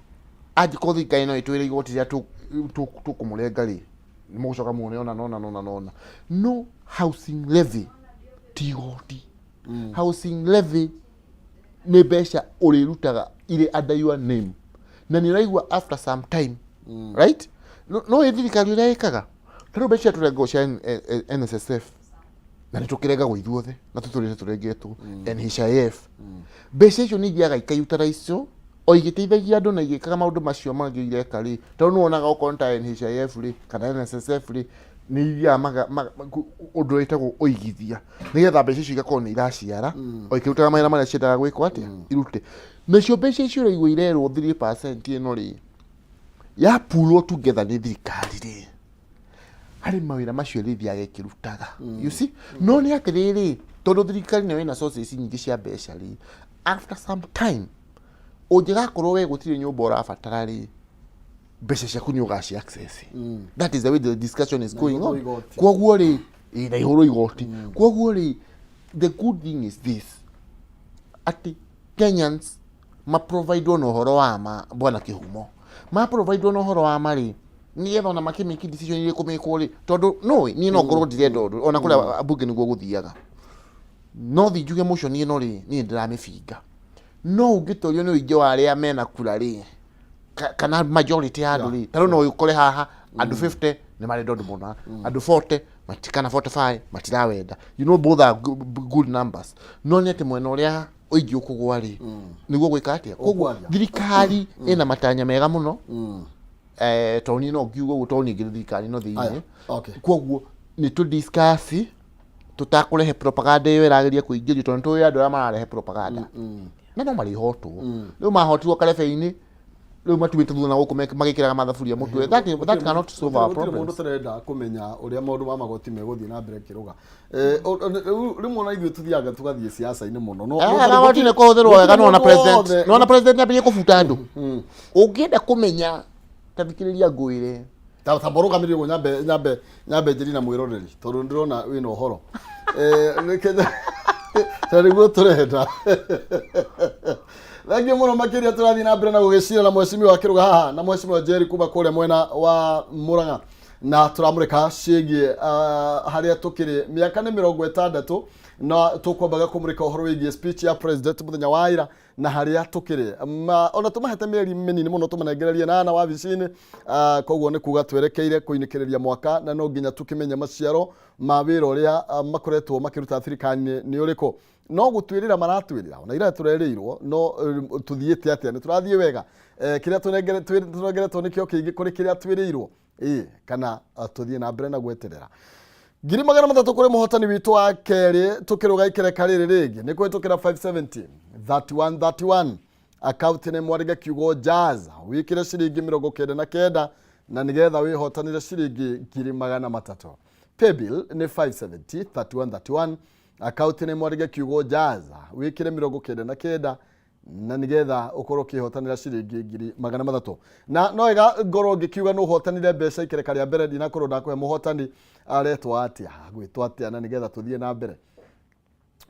angĩkorwo thirikari no ĩtwĩre igoti rĩrĩa tũkũmũrenga rĩ, nĩ mũgũcoka muone ona nona nona nona. No housing levy ti igoti. Housing levy nĩ mbeca ũrĩrutaga irĩ under your name, na nĩ ũraigua after some time, right? No ĩ thirikari ũrĩa ĩkaga, ta rĩu mbeca tũrengagwo cia NSSF, na nĩ tũkĩrengagwo ithuothe na tũtũrĩte tũrengetwo NHIF, mbeca icio nĩ ithiaga ikaiutaraicio o igĩteithagia andũ na igĩkaga maũndũ macio mangĩ ireka rĩ. Tondũ nĩ wonaga okorwo nĩ ta NHIF rĩ, kana NSSF rĩ, nĩ ithiaga ũndũ wĩtagwo ũigithia, nĩgetha mbeca icio igakorwo nĩ iraciara o ikĩrutaga mawĩra marĩa ciendaga gwĩkwo atĩa irute. Nacio mbeca icio ũraigua irerwo 3% ĩno rĩ, yapurwo together nĩ thirikari rĩ, harĩ mawĩra macio ĩrĩthiaga ĩkĩrutaga, you see? No nĩ atĩrĩrĩ, tondũ thirikari nĩyo ĩna sources nyingĩ cia mbeca rĩ, after some time ũngĩgakorwo we gũtirĩ nyũmba ũrabatara rĩ, mbeca ciaku nĩ ũgaci access. That is the way the discussion is going on. Igoti. Koguo rĩ, ĩ, na ihũrwo igoti. Koguo rĩ, the good thing is this, atĩ Kenyans maprovidwo na ũhoro wa ma, bwana Kĩhumo, maprovidwo na ũhoro wa ma rĩ, nĩgetha ona makĩmĩki decision irĩkũ mĩkwo rĩ, tondũ nũĩ niĩ no ngorwo ndirenda ũndũ ona kũrĩa bunge nĩguo gũthiaga, no thi njuge motion ĩno rĩ, niĩ ndĩramĩbinga. No ũngĩtorio nĩ ũingĩ wa arĩa mena kura rĩ, kana majority ya andũ rĩ, ta rĩu no ũkore haha andũ 50 nĩ marenda ũndũ mũna, andũ 40 kana 45 matirawenda. Both are good numbers, no nĩ atĩ mwena ũrĩa ũingĩ ũkũgwa rĩ, nĩguo gwĩka atĩa. Koguo Ũkwaria. Thirikari ĩna matanya mega mũno, tondũ niĩ no ngiuga ũguo, tondũ niĩ ngĩrĩ thirikari no thĩinĩ. Aya, okay. Koguo nĩ tũ discuss tũtakũrehe propaganda ĩyo ĩrageria kũingĩrio, tondũ nĩ tũĩ andũ arĩa mararehe propaganda na no marĩhotwo. Rĩu mahotirwo karebe-inĩ, rĩu matumĩte thutha na gũkũ magĩkĩraga mathaburia mũtwe. That cannot solve our Gũtirĩ mũndũ problems. Tũrenda kũmenya ũrĩa maũndũ ma magoti megũthiĩ na mbere kĩrũga. Rĩmwe ona ithuĩ tũthiaga tũgathiĩ siasa-inĩ mũno. Magoti nĩ kũhũthĩrwo wega. Gũtirĩ Nona mũndũ president nona president nĩambĩrĩrie kũbuta andũ. Ũngĩenda kũmenya, ta thikĩrĩria ngwĩre. Ta mũrũgamĩrĩri ũguo, nyambe njĩri na mwĩroreri, tondũ ndĩrona wĩna ũhoro. Ta nĩguo tũrenda. Thengiũ mũno makĩria. Tũrathiĩ na mbere na gũgĩcira na mheshimiwa kĩrũga haha na mheshimiwa Njeri kuma kũrĩa mwena wa Murang'a, na tũramũrĩka ciĩgiĩ harĩa tũkĩrĩ. Mĩaka nĩ 60, na tũkwambaga kũmũrĩka ũhoro wĩgiĩ speech ya president mũthenya wa ira na harĩa tũkĩrĩ. Ona tũmahete mĩeri mĩnini mũno tũmanengererie nana wabici-inĩ. Koguo nĩ kuga twerekeire kũinĩkĩrĩria mwaka, na no nginya tũkĩmenye maciaro ma wĩra ũrĩa makoretwo makĩruta thirikari-inĩ nĩ ũrĩkũ. No gũtwĩrĩra maratwĩrĩra, ona ira tũrerĩirwo, no tũthiĩte atĩa? Nĩ tũrathiĩ wega? Kĩrĩa tũnengeretwo nĩkĩo kĩingĩ kũrĩ kĩrĩa twĩrĩirwo, ĩ kana tũthiĩ na mbere na gweterera? 300,000 kũrĩ mũhotani witũ wa kerĩ. Tũkĩrũga ikereka rĩrĩ rĩngĩ nĩ kũhĩtũkĩra 570 31 31, akaunti nĩ mwandĩke kiugo jazz, wĩkĩre ciringi 99, na nĩgetha wĩhotanĩre ciringi 300,000. Paybill nĩ 570 31 31, akaunti nĩ mwandĩke kiugo jazz, wĩkĩre 99, na nĩgetha ũkorwo ũkĩhotanĩra ciringi 300,000. Na no wega ngorwo ngĩkiuga nĩ ũhotanire mbeca ikereka rĩa mbere. Ndinakorwo ndakũhe mũhotani aretwo atĩa, gwĩtwo atĩa, na nĩgetha tũthiĩ na mbere.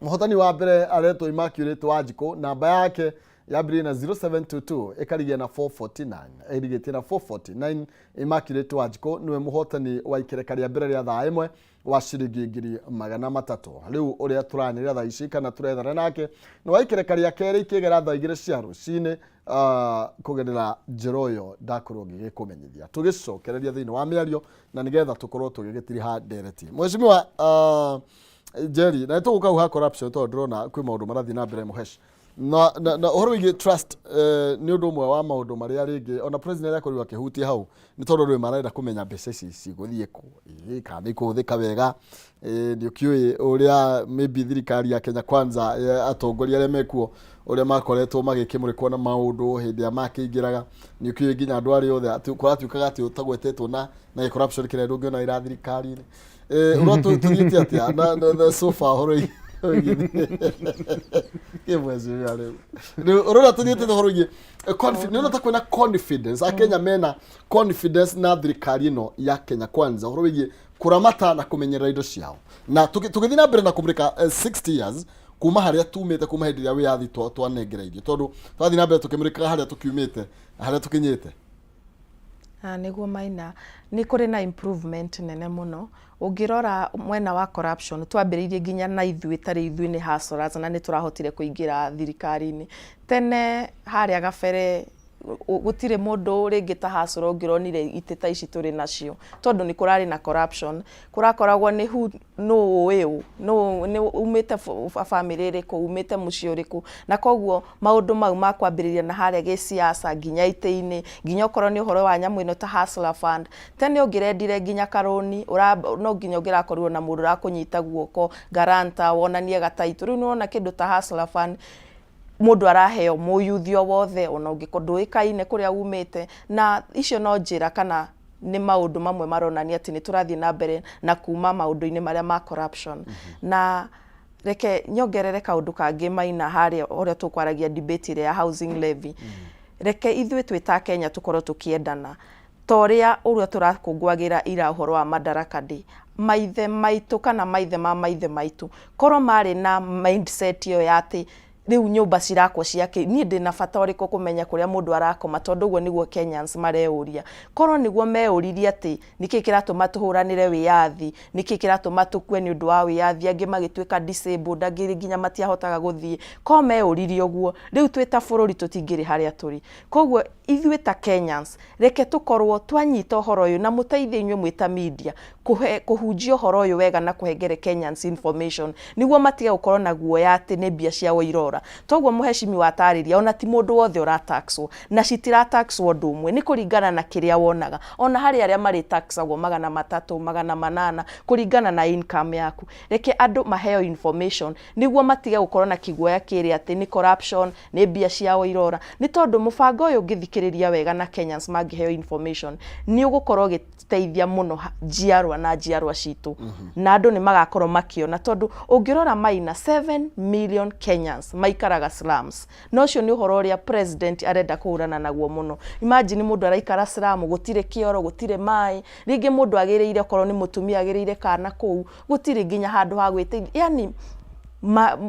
Mũhotani wa mbere aretwo Immaculate Wanjikũ, namba yake yambĩrĩirie na 0722 ĩkarigia na 449, ĩrigĩtie na 449. Immaculate Wanjikũ nĩwe mũhotani wa ikereka rĩa mbere rĩa thaa 1 wa ciringi 300,000. Rĩu ũrĩa tũranĩrĩra thaa ici kana tũrethana nake nĩ wa ikereka rĩa kerĩ ikĩgera thaa 2 cia rũcinĩ, kũgerera njĩra ũyũ ndakorwo ngĩgĩkũmenyithia. Tũgĩcokereria thĩinĩ wa mĩario na nĩgetha tũkorwo tũgĩgĩtiriha ndereti. Mheshimiwa Jerry, na nĩtũgũka hau ha corruption, tondũ ndĩrona kwĩ maũndũ marathiĩ na mbere mũhesh na ũhoro wĩgiĩ trust, nĩ ũndũ ũmwe wa maũndũ marĩa rĩngĩ ona president akorirwo akĩhutia hau, nĩ tondũ rĩu marenda kũmenya mbeca ici cigũthiĩ kũ, kana nĩ ikũhũthĩka wega. Nĩ ũkĩũĩ ũrĩa maybe thirikari ya Kenya Kwanza, atongoria arĩa mekuo, ũrĩa makoretwo magĩkĩmũrĩkwo na maũndũ hĩndĩ ĩrĩa makĩingĩraga. Nĩ ũkĩũĩ nginya andũ arĩa othe atĩ kũratuĩkaga atĩ ũtagwetetwo na corruption kĩrĩa ndũngĩona wĩra thirikari-inĩ. Ũrĩa tũthiĩte atĩa na so far ũhoro? Kĩmwecimia rĩu rĩu ũrona tũthiĩte ũhoro wĩgiĩ nĩ ũrona ta kwĩna confidence, akenya mena confidence na thirikari ĩno ya Kenya Kwanza ũhoro wĩgiĩ kũramata na kũmenyerera indo ciao, na tũgĩthiĩ na mbere na kũmũrĩka 60 years kuma harĩa tumĩte, kuma hĩndĩ ĩrĩa wĩyathi twanengereirio, tondũ twathiĩ na mbere tũkĩmũrĩkaga harĩa tũkiumĩte na harĩa tũkinyĩte. Na nĩguo Maina, nĩ kũrĩ na improvement nene mũno. Ũngĩrora mwena wa corruption, twambĩrĩirie nginya na ithuĩ tarĩ ithuĩ nĩ hustlers na nĩ tũrahotire kũingĩra thirikari-inĩ. Tene harĩa gabere gũtirĩ mũndũ rĩngĩ ta hustler ũngĩronire itĩ ta ici tũrĩ nacio, tondũ nĩ kũrarĩ na corruption. Kũrakoragwo nĩ who, nũ ũĩ ũ, nũ nĩ umĩte bamĩrĩ ĩrĩkũ, umĩte mũciĩ ũrĩkũ, na koguo maũndũ mau ma kwambĩrĩria na harĩa gĩsiasa nginya itĩ-inĩ, nginya okorwo nĩ ũhoro wa nyamũ ĩno ta Hustler Fund. Tene ũngĩrendire nginya karũni, no nginya ũngĩrakorirwo na mũndũ ũrakũnyita guoko, guarantor, wonanie gataitũ. Rĩu nĩ ũrona kĩndũ ta Hustler Fund, mũndũ araheo mũyuthi o wothe ona ũngĩkorwo ndũĩkaine kũrĩa umĩte, na icio no njĩra kana nĩ maũndũ mamwe maronania atĩ nĩ tũrathiĩ na mbere na kuma maũndũ-inĩ marĩa ma corruption. Na reke nyongerere kaũndũ kangĩ Maina, harĩa ũrĩa tũkwaragia debate ĩrĩa ya housing levy. Reke ithuĩ twĩ ta Kenya tũkorwo tũkĩendana ta ũrĩa tũrakũngũagĩra ira ũhoro wa Madaraka Day. Maithe maitũ kana maithe ma maithe maitũ korwo marĩ na mindset ĩyo ya atĩ rĩu nyũmba cirakwo ciake, niĩ ndĩna bata ũrĩkũ kũmenya kũrĩa mũndũ arakoma, tondũ ũguo nĩguo Kenyans mareyũria. Korwo nĩguo meyũririe atĩ nĩkĩ kĩratũma tũhũranĩre wĩyathi, nĩkĩ kĩratũma tũkue nĩ ũndũ wa wĩyathi, angĩ magĩtuĩka disabled, angĩ nginya matiahotaga gũthiĩ, korwo meyũririe ũguo, rĩu twĩ ta bũrũri tũtingĩrĩ harĩa tũrĩ. Koguo ithuĩ ta Kenyans, reke tũkorwo twanyita ũhoro ũyũ na mũteithie inyuĩ mwĩ ta media kũhunjia ũhoro ũyũ wega na kũhengere Kenyans information, nĩguo matige gũkorwo na guoya atĩ nĩ mbia ciao irora. Toguo mũhecimi watarĩria, ona ti mũndũ wothe ũrataxwo, na citira-taxwo ũndũ ũmwe, nĩ kũringana na kĩrĩa wonaga. Ona harĩ arĩa marĩ taxagwo 300, 800, kũringana na income yaku. Reke andũ maheo information nĩguo matige gũkorwo na kĩguoya kĩrĩa atĩ nĩ corruption, nĩ mbia ciao irora, nĩ tondũ mũbango ũyũ ũngĩthikĩrĩria wega na Kenyans mangĩheo information, nĩ ũgũkorwo ũgĩteithia mũno njiarwa na njiarwa citũ, na andũ nĩ magakorwo makĩona, tondũ ũngĩrora Maina, 7 million Kenyans maikaraga slums, na ũcio nĩ ũhoro ũrĩa president arenda kũhũrana naguo mũno. Imagine mũndũ araikara slum, gũtirĩ kĩoro, gũtirĩ maĩ, rĩngĩ mũndũ agĩrĩire, okorwo nĩ mũtumia agĩrĩire kana kũu, gũtirĩ nginya handũ ha gwĩteithia, yani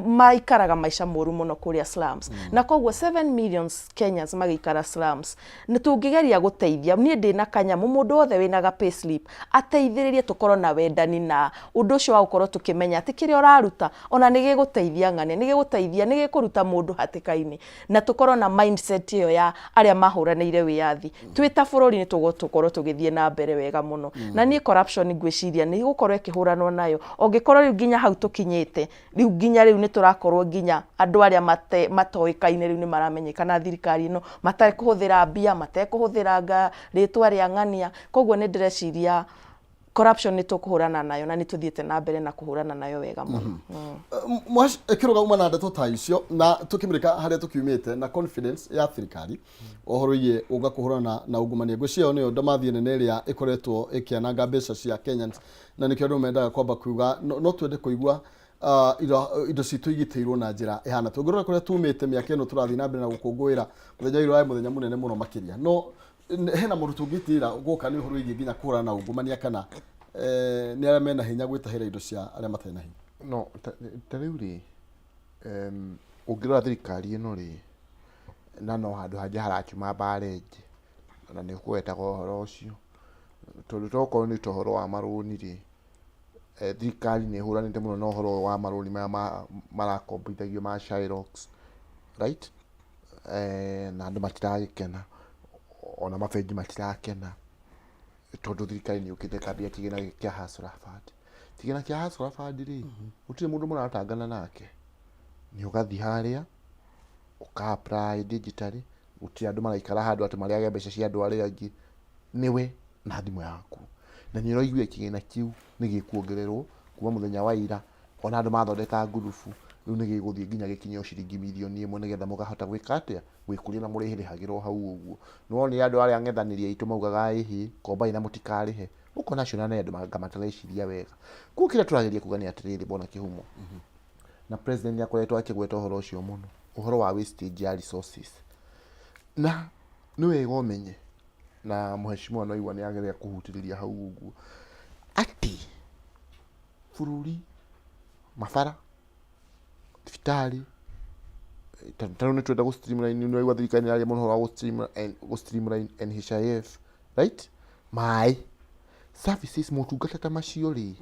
maikaraga maica moru mũno kũrĩa slums. Na koguo 7 million Kenyans magĩikara slums, nĩ tũngĩgeria gũteithia, niĩ ndĩna kanyamũ, mũndũ wothe wĩna ga payslip ateithĩrĩrie, tũkorwo na wendani na ũndũ ũcio wa gũkorwo tũkĩmenya atĩ kĩrĩa ũraruta ona nĩ gĩgũteithia ng'ania, nĩ gĩgũteithia, nĩ gĩkũruta mũndũ hatĩka-inĩ, na tũkorwo na mindset ĩyo ya arĩa mahũranĩire wĩyathi. Twĩ ta bũrũri nĩ tũgũkorwo tũgĩthiĩ na mbere wega mũno. Na niĩ corruption ngwĩciria nĩ ĩgũkorwo ĩkĩhũranwo nayo, ũngĩkorwo rĩu nginya hau tũkinyĩte rĩu, nginya rĩu nĩ tũrakorwo nginya andũ arĩa matoĩkaine rĩu nĩ maramenyekana thirikari ĩno, matekũhũthĩra mbia, matekũhũthĩra nga rĩtwa rĩa ng'ania. Koguo nĩ ndĩreciria corruption nĩ tũkũhũrana nayo, na nĩ tũthiĩte na mbere na kũhũrana nayo wega mũno. Kĩrũga uma na ndeto ta icio na tũkĩmũrĩka harĩa tũkiumĩte na confidence ya thirikari ũhoro wĩgiĩ ũga kũhũrana na ungumania, ngwĩciria ĩyo nĩyo ndamathi nene ĩrĩa ĩkoretwo ĩkĩananga mbeca cia Kenyans, na nĩkĩo andũ mendaga kwamba kuga no twende kũigua indo citũ igitĩirwo na njĩra ĩhana. Tũngĩrora kũrĩa tumĩte, mĩaka ĩno tũrathiĩ na mbere na gũkũngũĩra mũthenya ũyũ warĩ mũthenya mũnene mũno makĩria, no hena mũndũ tũngĩtĩra gũka nĩ ũhoro wĩgiĩ nginya kũhũrana na ungumania, kana nĩ arĩa mena hinya gwĩtahĩra indo cia arĩa matarĩ na hinya? No ta rĩu rĩ, ũngĩrora thirikari ĩno rĩ, na no handũ hangĩ haracuma mbara ĩngĩ, na nĩ ũkũgwetaga ũhoro ũcio, tondũ tokorwo nĩ ta ũhoro wa marũni rĩ, thirikari nĩ ĩhũranĩte mũno na ũhoro ũyũ wa marũni maya marakombithagio ma Shylocks, right? Na andũ matiragĩkena, ona mabengi matirakena, tondũ thirikari nĩ yũkĩte ĩkambia kĩgĩna gĩkĩ kĩa Hustler Fund. Kĩgĩna kĩa Hustler Fund rĩ, gũtirĩ mũndũ mũratangana nake, nĩ ũgathiĩ harĩa ũka apply digitally, gũtirĩ andũ maraikara handũ atĩ marĩage mbeca cia andũ arĩa angĩ, nĩwe na thimũ yaku. Na nĩ ũraiguire kĩgĩna kĩu nĩ gĩkuongererwo kuma mũthenya wa ira, ona andũ mathondeka ngurubu, rĩu nĩ gĩgũthiĩ nginya gĩkinye o ciringi mirioni 1, nĩgetha mũkahota gwĩka atĩa, gwĩkũria, na mũrĩrĩhagĩra o hau ũguo. Nĩ wonire andũ arĩa ang'ethanĩri aitũ maugaga ĩhĩ, kombai na mũtikarĩhe, ũkona acio nĩ andũ anga matareciria wega. Koguo kĩrĩa tũrageria kuga nĩ atĩrĩrĩ, bwana Kĩhumo, Na president nĩ akoretwo akĩgweta ũhoro ũcio mũno, ũhoro wa wastage ya resources. Na nĩ wega ũmenye, na mheshimiwa no igua nĩ ageria kũhutĩrĩria hau ũguo, atĩ bũrũri, mabara, thibitarĩ, ta rĩu nĩ tũrenda gũ streamline, nĩ ũraigua thirikari nĩ ĩraria mũno ũhoro wa gũ streamline NHIF, right? Maĩ, services, motungata ta macio rĩ,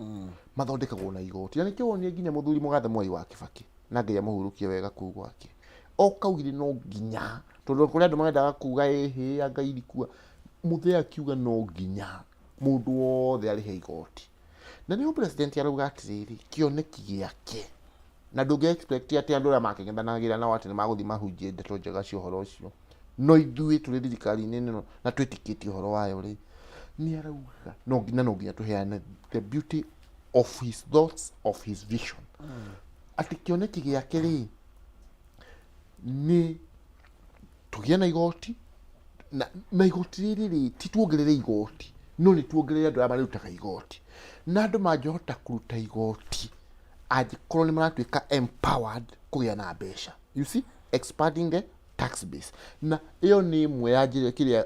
mathondekagwo na igoti. Na nĩkĩo wonire nginya mũthuri mũgathe Mwai wa Kibaki, na Ngai amũhurũkie wega kũu gwake, oka augire no nginya, tondũ kũrĩ andũ marendaga kuga ĩhĩ anga irikua, mũthee akiuga no nginya mũndũ wothe arĩhe igoti. Na nĩho president arauga atĩrĩrĩ, kĩoneki gĩake, na ndũngĩ expect atĩ andũ arĩa makĩng'ethanagĩra nao atĩ nĩ magũthiĩ mahunjie ndeto njega cia ũhoro ũcio. No ithuĩ tũrĩ thirikari-inĩ ĩno na twĩtĩkĩtie ũhoro wayo rĩ, nĩ arauga no nginya no nginya tũheane the beauty of his thoughts, of his vision. Atĩ kĩoneki gĩake rĩ, nĩ tũgĩe na igoti, na igoti rĩrĩ rĩ, ti tuongerere igoti, no nĩ tuongerere andũ arĩa marĩrutaga igoti. Na andũ mangĩhota kũruta igoti angĩkorwo nĩ maratuĩka empowered kũgĩa na mbeca. You see, expanding the tax base. Na ĩyo nĩ ĩmwe ya njĩra kĩrĩa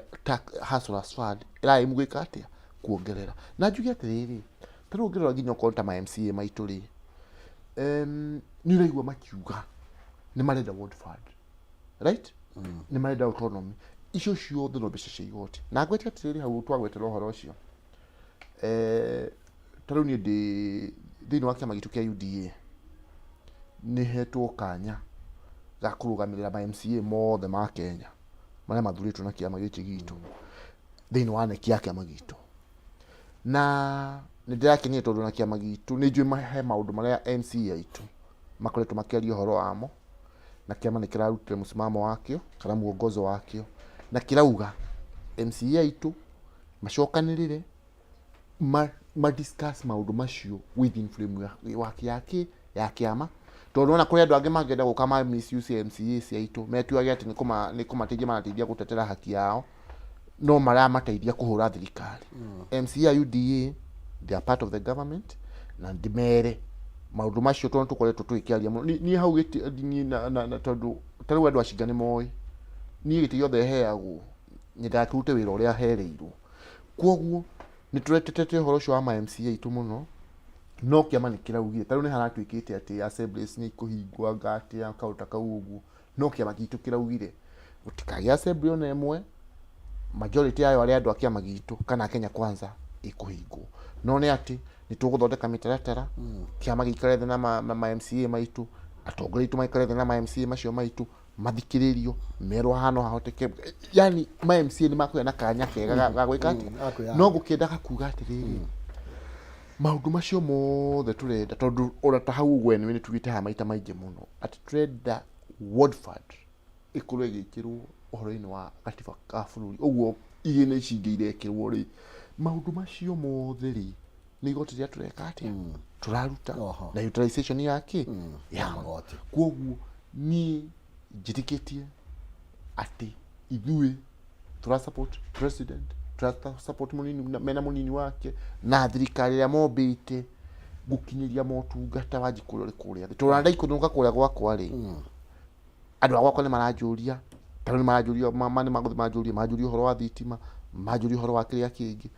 Hustlers Fund ĩra-aim gwĩka atĩa? Kuongerera. Na njuge atĩrĩrĩ, ta rĩu ũngĩrora nginya okorwo nĩ ta ma MCA maitũ rĩ, nĩ ũraigua makiuga nĩ marenda ward fund, right? Nĩ marenda autonomy. Icio ciothe no mbeca cia igoti. Na ngwĩte atĩrĩrĩ hau twagwetera ũhoro ũcio, ta rĩu niĩ ndĩ thĩinĩ wa kĩama gitũ kĩa UDA, nĩ hetwo kanya ga kũrũgamĩrĩra ma MCA mothe ma Kenya marĩa mathurĩtwo na kĩama gĩkĩ gitũ thĩinĩ wa NEC ya kĩama gitũ. Na nĩ ndĩrakenire tondũ na kĩama gitũ nĩ njũĩ he maũndũ marĩa MCA aitũ makoretwo makĩaria ũhoro wamo, na kĩama nĩ kĩrarutire mũsimamo wakĩo kana muongozo wakĩo, na kĩrauga MCA aitũ macokanĩrĩre ma discuss maũndũ macio within frame ya kĩama, tondũ ona kũrĩ andũ angĩ mangĩenda gũka ma misuse MCA cia aitũ, metuage atĩ nĩ kũmateithia marateithia gũtetera haki yao, no maramateithia kũhũra thirikari. MCA a UDA, they are part of the government, na ndĩmere maũndũ macio tondũ tũkoretwo tũgĩkĩaria mũno. Niĩ hau gĩtĩ niĩ na tondũ ta rĩu andũ a Cinga nĩ moĩ niĩ gĩtĩ gĩothe heagwo nyendaga kĩrute wĩra ũrĩa hereirwo. Koguo nĩ tũretetete ũhoro ũcio wa ma MCA aitũ mũno, no kĩama nĩ kĩraugire ta rĩu nĩ haratuĩkĩte atĩ assemblies nĩ ikũhingwo anga atĩa kaũndũ ta kau ũguo, no kĩama gitũ kĩraugire gũtikagĩa assembly ona ĩmwe majority yayo arĩa andũ a kĩama gitũ kana Kenya Kwanza ĩkũhingwo. No nĩ atĩ nĩ tũgũthondeka mĩtaratara, kĩama gĩikare thĩ na ma MCA maitũ, atongoria aitũ maikare thĩ na ma MCA macio maitũ, mathikĩrĩrio, merwo haha no hahoteke, yani ma MCA nĩ makũgĩa na kanya kega ga gwĩka atĩa. Ga kwĩyaria. No ngũkĩendaga kuga atĩrĩrĩ, maũndũ macio mothe tũrenda, tondũ ona ta hau ũguo anyway nĩ tugĩte haha maita maingĩ mũno atĩ tũrenda ward fund ĩkorwo ĩgĩkĩrwo ũhoro-inĩ wa gatiba ka bũrũri, ũguo igĩna ici ingĩ irekĩrwo rĩ, maũndũ macio mothe rĩ, nĩ igoti rĩrĩa tũreka atĩa, tũraruta na utilization ya kĩ ya magoti. Koguo niĩ njĩtĩkĩtie atĩ ithuĩ tũra support president, tũra support mũnini mena mũnini wake na thirikari ĩrĩa mombĩte gũkinyĩria motungata wa njikũ ũrĩa ũrĩ kũrĩa thĩ, tondũ ona ndaikũrũka kũrĩa gwakwa rĩ, andũ a gwakwa nĩ maranjũria, ta rĩu nĩ maranjũria, nĩ magũthiĩ manjũrie, manjũrie ũhoro wa thitima, manjũrie ũhoro wa kĩrĩa kĩngĩ.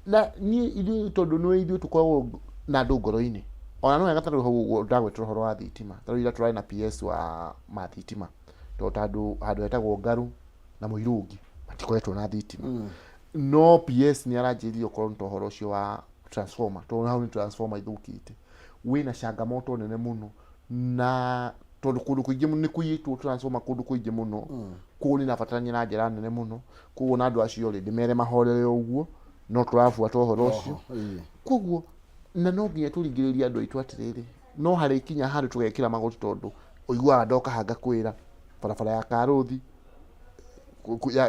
Na niĩ ithuĩ tondũ nĩ ithuĩ tũkoragwo na andũ ngoro-inĩ, ona no wega ta rĩu hau ũguo ndagwetera ũhoro wa thitima, ta rĩu ira tũrarĩ na PS wa ma thitima, tondũ ta andũ handũ hetagwo Ngaru na Mũirũngi matikoretwo na thitima, no PS nĩ aranjĩrire okorwo nĩ ta ũhoro ũcio wa transformer, tondũ hau nĩ transformer ithũkĩte, wĩna changamoto nene mũno, na tondũ kũndũ kũingĩ nĩ kũiyĩtwo transformer kũndũ kũingĩ mũno, koguo nĩ irabatarania na njĩra nene mũno. Koguo na andũ acio rĩ, ndĩmere mahorere ũguo, no tũrabuata ũhoro ũcio. Koguo na no nginya tũringĩrĩrie andũ aitũ atĩrĩrĩ, no harĩkinya handũ tũgekĩra magoti, tondũ ũiguaga ndoka haha ngakwĩra barabara ya Karũthi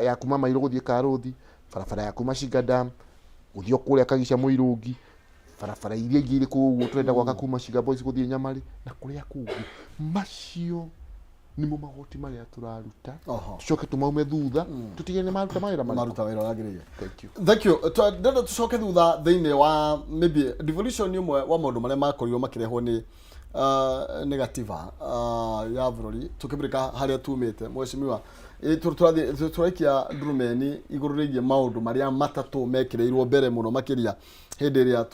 ya kuma Mairũ gũthiĩ Karũthi, barabara ya kuma Shinga Dam gũthiĩ o kũrĩa Kagica Mũirũngi, barabara iria ingĩ irĩ kũu ũguo tũrenda gwaka kuma Shinga Boys gũthiĩ Nyamarĩ na kũrĩa kũngĩ. Macio nĩmo magoti marĩa tũraruta, tũcoke tũmaume thutha, tũtige nĩ maruta mawĩra marĩkũ. Maruta wĩra ũrĩa wagĩrĩire. Thank you. Thank you. Ndĩrenda tũcoke thutha thĩinĩ wa maybe devolution, nĩ ũmwe wa maũndũ marĩa makorirwo makĩrehwo nĩ Nĩ gatiba ya bũrũri tũkĩmũrĩka harĩa tumĩte. Mheshimiwa, tũraikia ndurumeni igũrũ rĩgiĩ maũndũ marĩa matatũ mekĩrĩirwo mbere mũno makĩria hĩndĩ ĩrĩa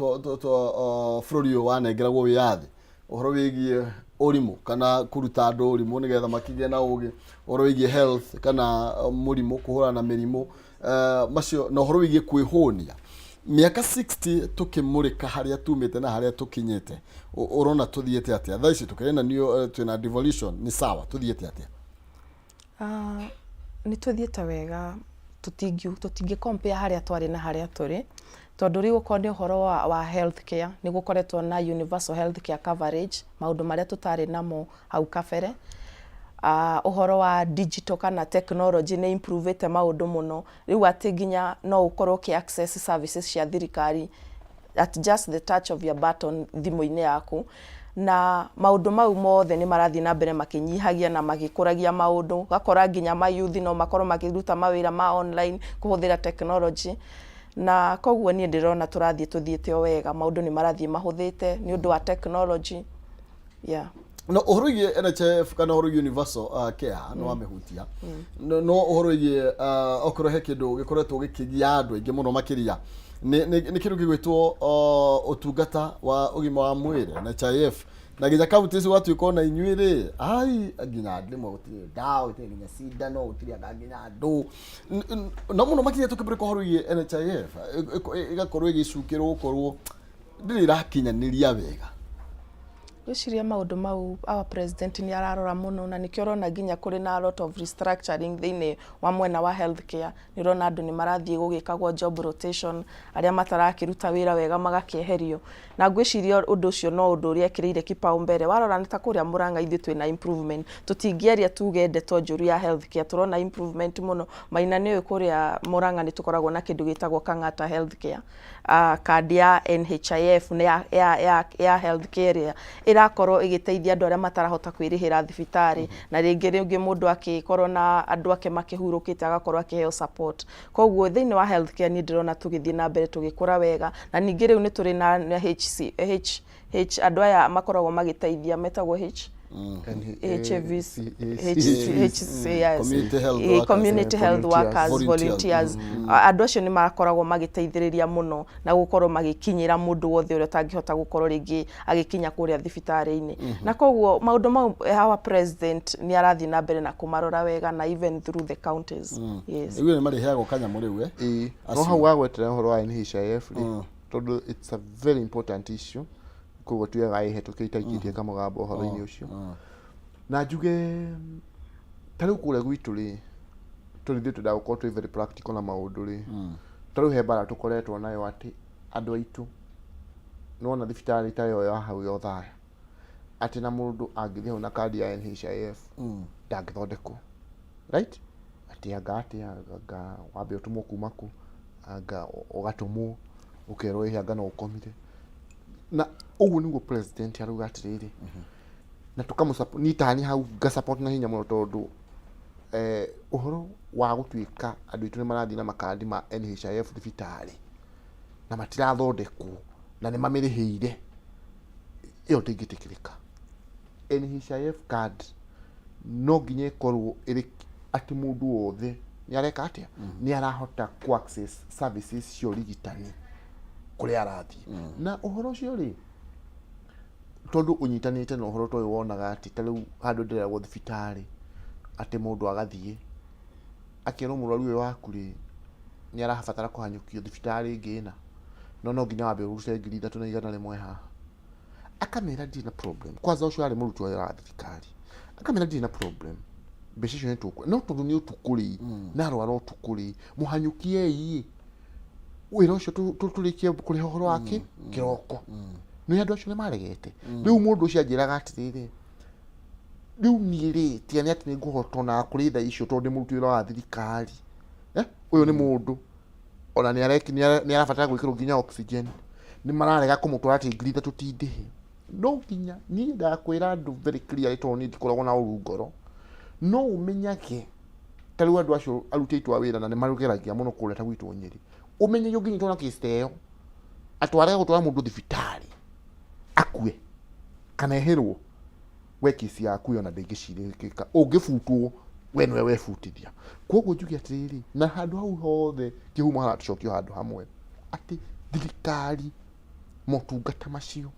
bũrũri ũyũ wanengeragwo wĩyathi, ũhoro wĩgiĩ ũrimũ kana kũruta andũ ũrimũ nĩgetha makĩgĩe na ũgĩ, ũhoro wĩgiĩ health kana mũrimũ, kũhũrana na mĩrimũ, macio, na ũhoro wĩgiĩ kwĩhũnia. Mĩaka 60 tũkĩmũrĩka harĩa tumĩte na harĩa tũkinyĩte, ũrona tũthiĩte atĩa thaa ici? Tũkĩrĩ na new, twĩna devolution, nĩ sawa, tũthiĩte atĩa? Ah, nĩ tũthiĩte wega, tũtingĩ compare harĩa twarĩ na harĩa tũrĩ, tondũ rĩu okorwo nĩ ũhoro wa health care, nĩ gũkoretwo na universal health care coverage, maũndũ marĩa tũtarĩ namo hau kabere. Ah, ũhoro wa digital kana technology nĩ improve ĩte maũndũ mũno, rĩu atĩ nginya no ũkorwo ũkĩ access services cia thirikari at just the touch of your button thimũ-inĩ yaku. Na maũndũ mau mothe nĩ marathiĩ na mbere makĩnyihagia na magĩkũragia maũndũ, ũgakora nginya mayuthi no makorwo makĩruta mawĩra ma online kũhũthĩra technology. Na koguo niĩ ndĩrona tũrathiĩ tũthiĩte o wega, maũndũ nĩ marathiĩ mahũthĩte nĩ ũndũ wa technology, yeah. No ũhoro wĩgiĩ NHIF kana ũhoro wĩgiĩ universal care nĩ wamĩhutia, no ũhoro wĩgiĩ okorwo he kĩndũ gĩkoretwo gĩkĩgia andũ aingĩ mũno makĩria nĩ kĩndũ gĩgwĩtwo ũtungata wa ũgima wa mwĩrĩ, NHIF, na nginya kaunti ici gwatuĩka ona inyuĩ rĩ, ai, nginya rĩmwe gũtirĩ ndawa, gũtirĩ nginya cindano, gũtirĩ anga nginya andũ. No mũno makĩria tũkĩmũrĩka ũhoro wĩgiĩ NHIF, ĩgakorwo ĩgĩcukĩrwo gũkorwo ndĩrĩ ĩrakinyanĩria wega. Ngwĩciria maũndũ mau our president nĩ ararora mũno, na nĩkĩo ũrona nginya kũrĩ na a lot of restructuring thĩinĩ wa mwena wa health care. Nĩ ũrona andũ nĩ marathiĩ gũgĩkagwo job rotation, arĩa matarakĩruta wĩra wega magakĩeherio. Na ngwĩciria ũndũ ũcio no ũndũ ũrĩa ekĩrĩire kipaumbele. Warora nĩ ta kũrĩa Mũrang'a ithuĩ twĩna improvement. Tũtingĩaria tuge ndeto njũru ya health care, tũrona improvement mũno. Maina nĩ ũĩ kũrĩa Mũrang'a nĩ tũkoragwo na kĩndũ gĩtagwo Kang'ata health care. Kandi ya NHIF nĩ ya health care ĩrĩa ĩrakorwo ĩgĩteithia andũ arĩa matarahota kwĩrĩhĩra thibitarĩ, na rĩngĩ mũndũ akĩkorwo na andũ ake makĩhurũkĩte agakorwo akĩheo support. Koguo thĩinĩ wa health care niĩ ndĩrona tũgĩthiĩ na mbere tũgĩkũra wega, na ningĩ rĩu nĩ tũrĩ na HC, H, H, andũ aya makoragwo magĩteithia metagwo H HIVs, H, yes. Community health workers. Community health volunteers. workers, volunteers. Volunteers. Andũ acio nĩ makoragwo magĩteithĩrĩria mũno na gũkorwo magĩkinyĩra mũndũ wothe ũrĩa ũtangĩhota gũkorwo rĩngĩ agĩkinya kũrĩa thibitarĩ-inĩ. Na koguo maũndũ mau our president nĩ arathiĩ na mbere na kũmarora wega, na even through the counties. Yes. Rĩu nĩ marĩheagwo kanyamũ rĩu, eh? Ĩĩ, no Acio. Hau wagwetera ũhoro wa NHIF rĩ, tondũ it's a very important issue, koguo tuyaga ĩhetũke itaikĩtie kamũgambo ũhoro-inĩ ũcio. Na njuge ta rĩu kũrĩa gwitũ rĩ, tondũ ithuĩ twendaga gũkorwo twĩ very practical na maũndũ rĩ, ta rĩu he mbara tũkoretwo nayo atĩ andũ aitũ nĩwona thibitarĩ ta ĩyo ya hau ya Othaya, atĩ na mũndũ angĩthiĩ hau na kandi ya NHIF ndangĩthondekwo, right? Atĩ anga atĩ anga wambe ũtũmwo kuma kũ, anga ũgatũmwo ũkerwo ĩhĩ, anga no ũkomire. Na ũguo nĩguo president arauga atĩrĩrĩ, na tũkamũ niĩ tani hau nga support na hinya mũno, tondũ ũhoro wa gũtuĩka andũ aitũ nĩ marathiĩ na makandi ma NHIF thibitarĩ na matirathondekwo na nĩ mamĩrĩhĩire, ĩyo ndĩngĩtĩkĩrĩka. NHIF card no nginya ĩkorwo ĩrĩ atĩ mũndũ wothe nĩ areka atĩa, nĩ arahota ku access services cia ũrigitani kũrĩa arathiĩ. Na ũhoro ũcio rĩ, tondũ ũnyitanĩte na ũhoro ta ũyũ, wonaga atĩ ta rĩu handũ ndĩreragwo thibitarĩ atĩ mũndũ agathiĩ akerwo, mũrwaru ũyũ waku rĩ, nĩ arabatara kũhanyũkio thibitarĩ ĩngĩ ĩna, no nginya wambe ũrute 3,100 haha. Akamĩra ndirĩ na problem. Kwanza ũcio arĩ mũruti wa wĩra wa thirikari, akamĩra ndirĩ na problem, mbeca icio nĩ tũkũ, no tondũ nĩ ũtukũ rĩ, na arwara ũtukũ rĩ, mũhanyũkiei wĩra ũcio tũrĩkie kũrĩha ũhoro wake kĩroko. Nĩ andũ acio nĩ maregete. Rĩu mũndũ ũcio anjĩraga atĩrĩrĩ, rĩu niĩ rĩ, tiga nĩ atĩ nĩ ngũhota ona kũrĩ thaa icio, tondũ ndĩ mũruti wĩra wa thirikari, eh? Ũyũ nĩ mũndũ ona nĩ arabatara gwĩkĩrwo nginya oxygen, nĩ mararega kũmũtwara, atĩ 3,000 ti ndĩhe. No nginya niĩ nyendaga kwĩra andũ very clearly, tondũ niĩ ndikoragwo na ũru ngoro. No ũmenyage ta rĩu andũ acio aruti aitũ a wĩra na nĩ marugeragia mũno kũrĩa ta gwitũ Nyĩrĩ, ũmenye ũngĩnyitwo na case ta ĩyo atĩ warega gũtwara mũndũ thibitarĩ akue. Kana ĩhĩrwo, we kesi yaku ĩyo ona ndĩngĩcirĩkĩka, ũngĩbutwo we nĩwe webutithia. Koguo njuge atĩrĩrĩ, na handũ hau hothe kĩhumo haratũcokia o handũ hamwe, atĩ thirikari motungata macio,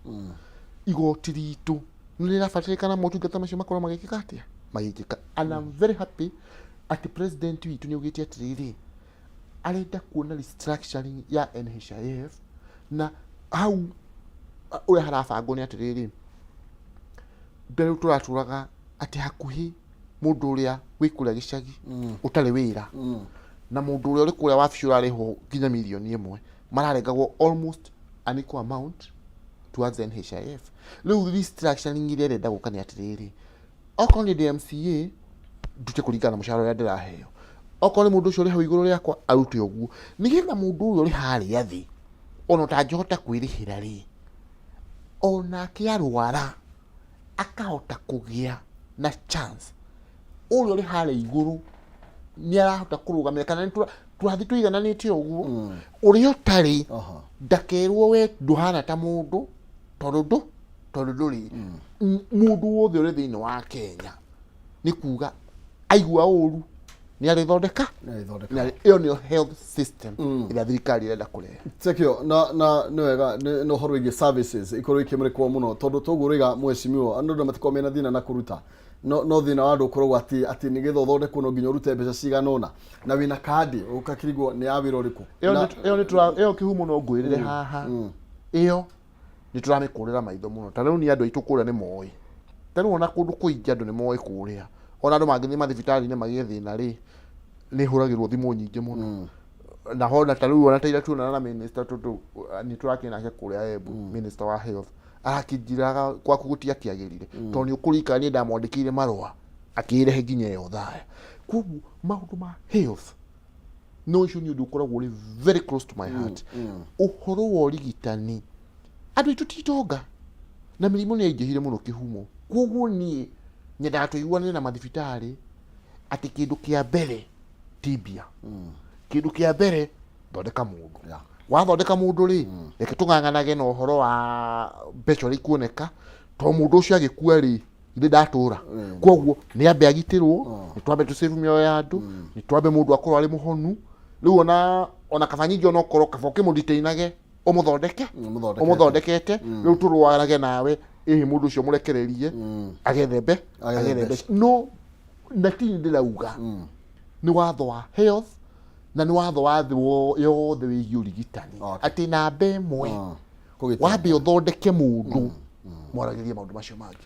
igoti ritũ nĩ rĩrabatarĩkana motungata macio makorwo magĩkĩka atĩa, magĩkĩka. And I'm very happy atĩ president witũ nĩ augĩte atĩrĩrĩ, arenda kuona restructuring ya NHIF, na hau ũrĩa harabangwo nĩ atĩrĩrĩ, mbere rĩu tũratũraga atĩ hakuhĩ mũndũ ũrĩa wĩ kũrĩa gĩcagi ũtarĩ wĩra na mũndũ ũrĩa ũrĩ kũrĩa wabici ũrarĩhwo nginya mirioni 1 mararengagwo almost an equal amount towards NHIF. Rĩu restructuring ĩrĩa ĩrenda gũka nĩ atĩrĩrĩ, okorwo nĩ ndĩ MCA ndute kũringana na mũcara ũrĩa ndĩraheo, okorwo nĩ mũndũ ũcio ũrĩ hau igũrũ rĩakwa arute ũguo, nĩgetha mũndũ ũyũ ũrĩ harĩa thĩ ona ũtangĩhota kwĩrĩhĩra rĩ, onake arwara akahota kũgĩa na chance. Ũrĩa ũrĩ harĩa igũrũ nĩ arahota kũrũgamĩra, kana nĩ tũrathiĩ tũigananĩte ũguo, ũrĩa ũtarĩ ndakerwo we ndũhana ta mũndũ tondũ ndũ tondũ ndũrĩ. Mũndũ wothe ũrĩ thĩinĩ wa Kenya nĩ kuga aigua ũru nĩ arĩthondeka. Nĩ arĩthondeka. Ĩyo nĩyo health system ĩrĩa thirikari ĩrenda kũrehe. Tekio na nĩ wega nĩ ũhoro wĩgiĩ services ikorwo ikĩmũrĩkwo mũno, tondũ toguo ũroiga mheshimiwa, andũ matikoragwo mena thĩna na kũruta, no thĩna wa andũ ũkoragwo atĩ nĩgetha ũthondekwo no nginya ũrute mbeca cigana ũna na wĩna kandi ũgakĩrigwo nĩ ya wĩra ũrĩkũ. Ĩyo ĩyo nĩ ĩyo kĩhumo no ngwĩrĩre haha, ĩyo nĩ tũramĩkũrĩra maitho mũno. Ta rĩu nĩ andũ aitũ kũrĩa nĩ moĩ, ta rĩu ona kũndũ kũingĩ andũ nĩ moĩ kũrĩa, ona andũ mangĩthiĩ mathibitarĩ-inĩ magĩe thĩna rĩ, nĩ hũragĩrwo thimũ nyingĩ mũno. Na hona ta rĩu ona ta ira tuonana na minister, tondũ nĩ tũrakĩrĩ nake kũrĩa Embu, minister wa health arakĩnjĩraga gwaku gũtiakĩagĩrire, tondũ nĩ ũkũririkana niĩ ndamwandĩkĩire marũa akĩrehe nginya ĩyo thaya. Koguo maũndũ ma health no ũcio nĩ ũndũ ũkoragwo ũrĩ very close to my heart, ũhoro wa ũrigitani. Andũ aitũ ti itonga na mĩrimũ nĩ yaingĩhire mũno kĩhumo. Koguo niĩ nyendaga tũiguanĩre na mathibitarĩ atĩ kĩndũ kĩa mbere ti mbia, kĩndũ kĩa mbere thondeka mũndũ. Wathondeka mũndũ rĩ, reke tũng'ang'anage na ũhoro wa mbeca ũrĩa ikuoneka, tondũ mũndũ ũcio agĩkua rĩ, ithe ndatũra. Koguo nĩ ambe agitĩrwo, nĩ twambe tũsave mĩoyo ya andũ, nĩ twambe mũndũ akorwo arĩ mũhonu. Rĩu ona kaba nyingĩ onokorwo kaba ũkĩmũdetainage ũmũthondeke. Ũmũthondekete. Ũmũthondekete rĩu tũrwarage nawe ĩhĩ, mũndũ ũcio mũrekererie agethe mbe agethe agethe mbeca. Mbeca no na ti ndĩrauga nĩ watho wa health na nĩ watho wa thĩ yothe wĩgiĩ ũrigitani, atĩ namba 1 kũgitĩra. Wambe ũthondeke mũndũ, mwaragĩrie maũndũ macio mangĩ.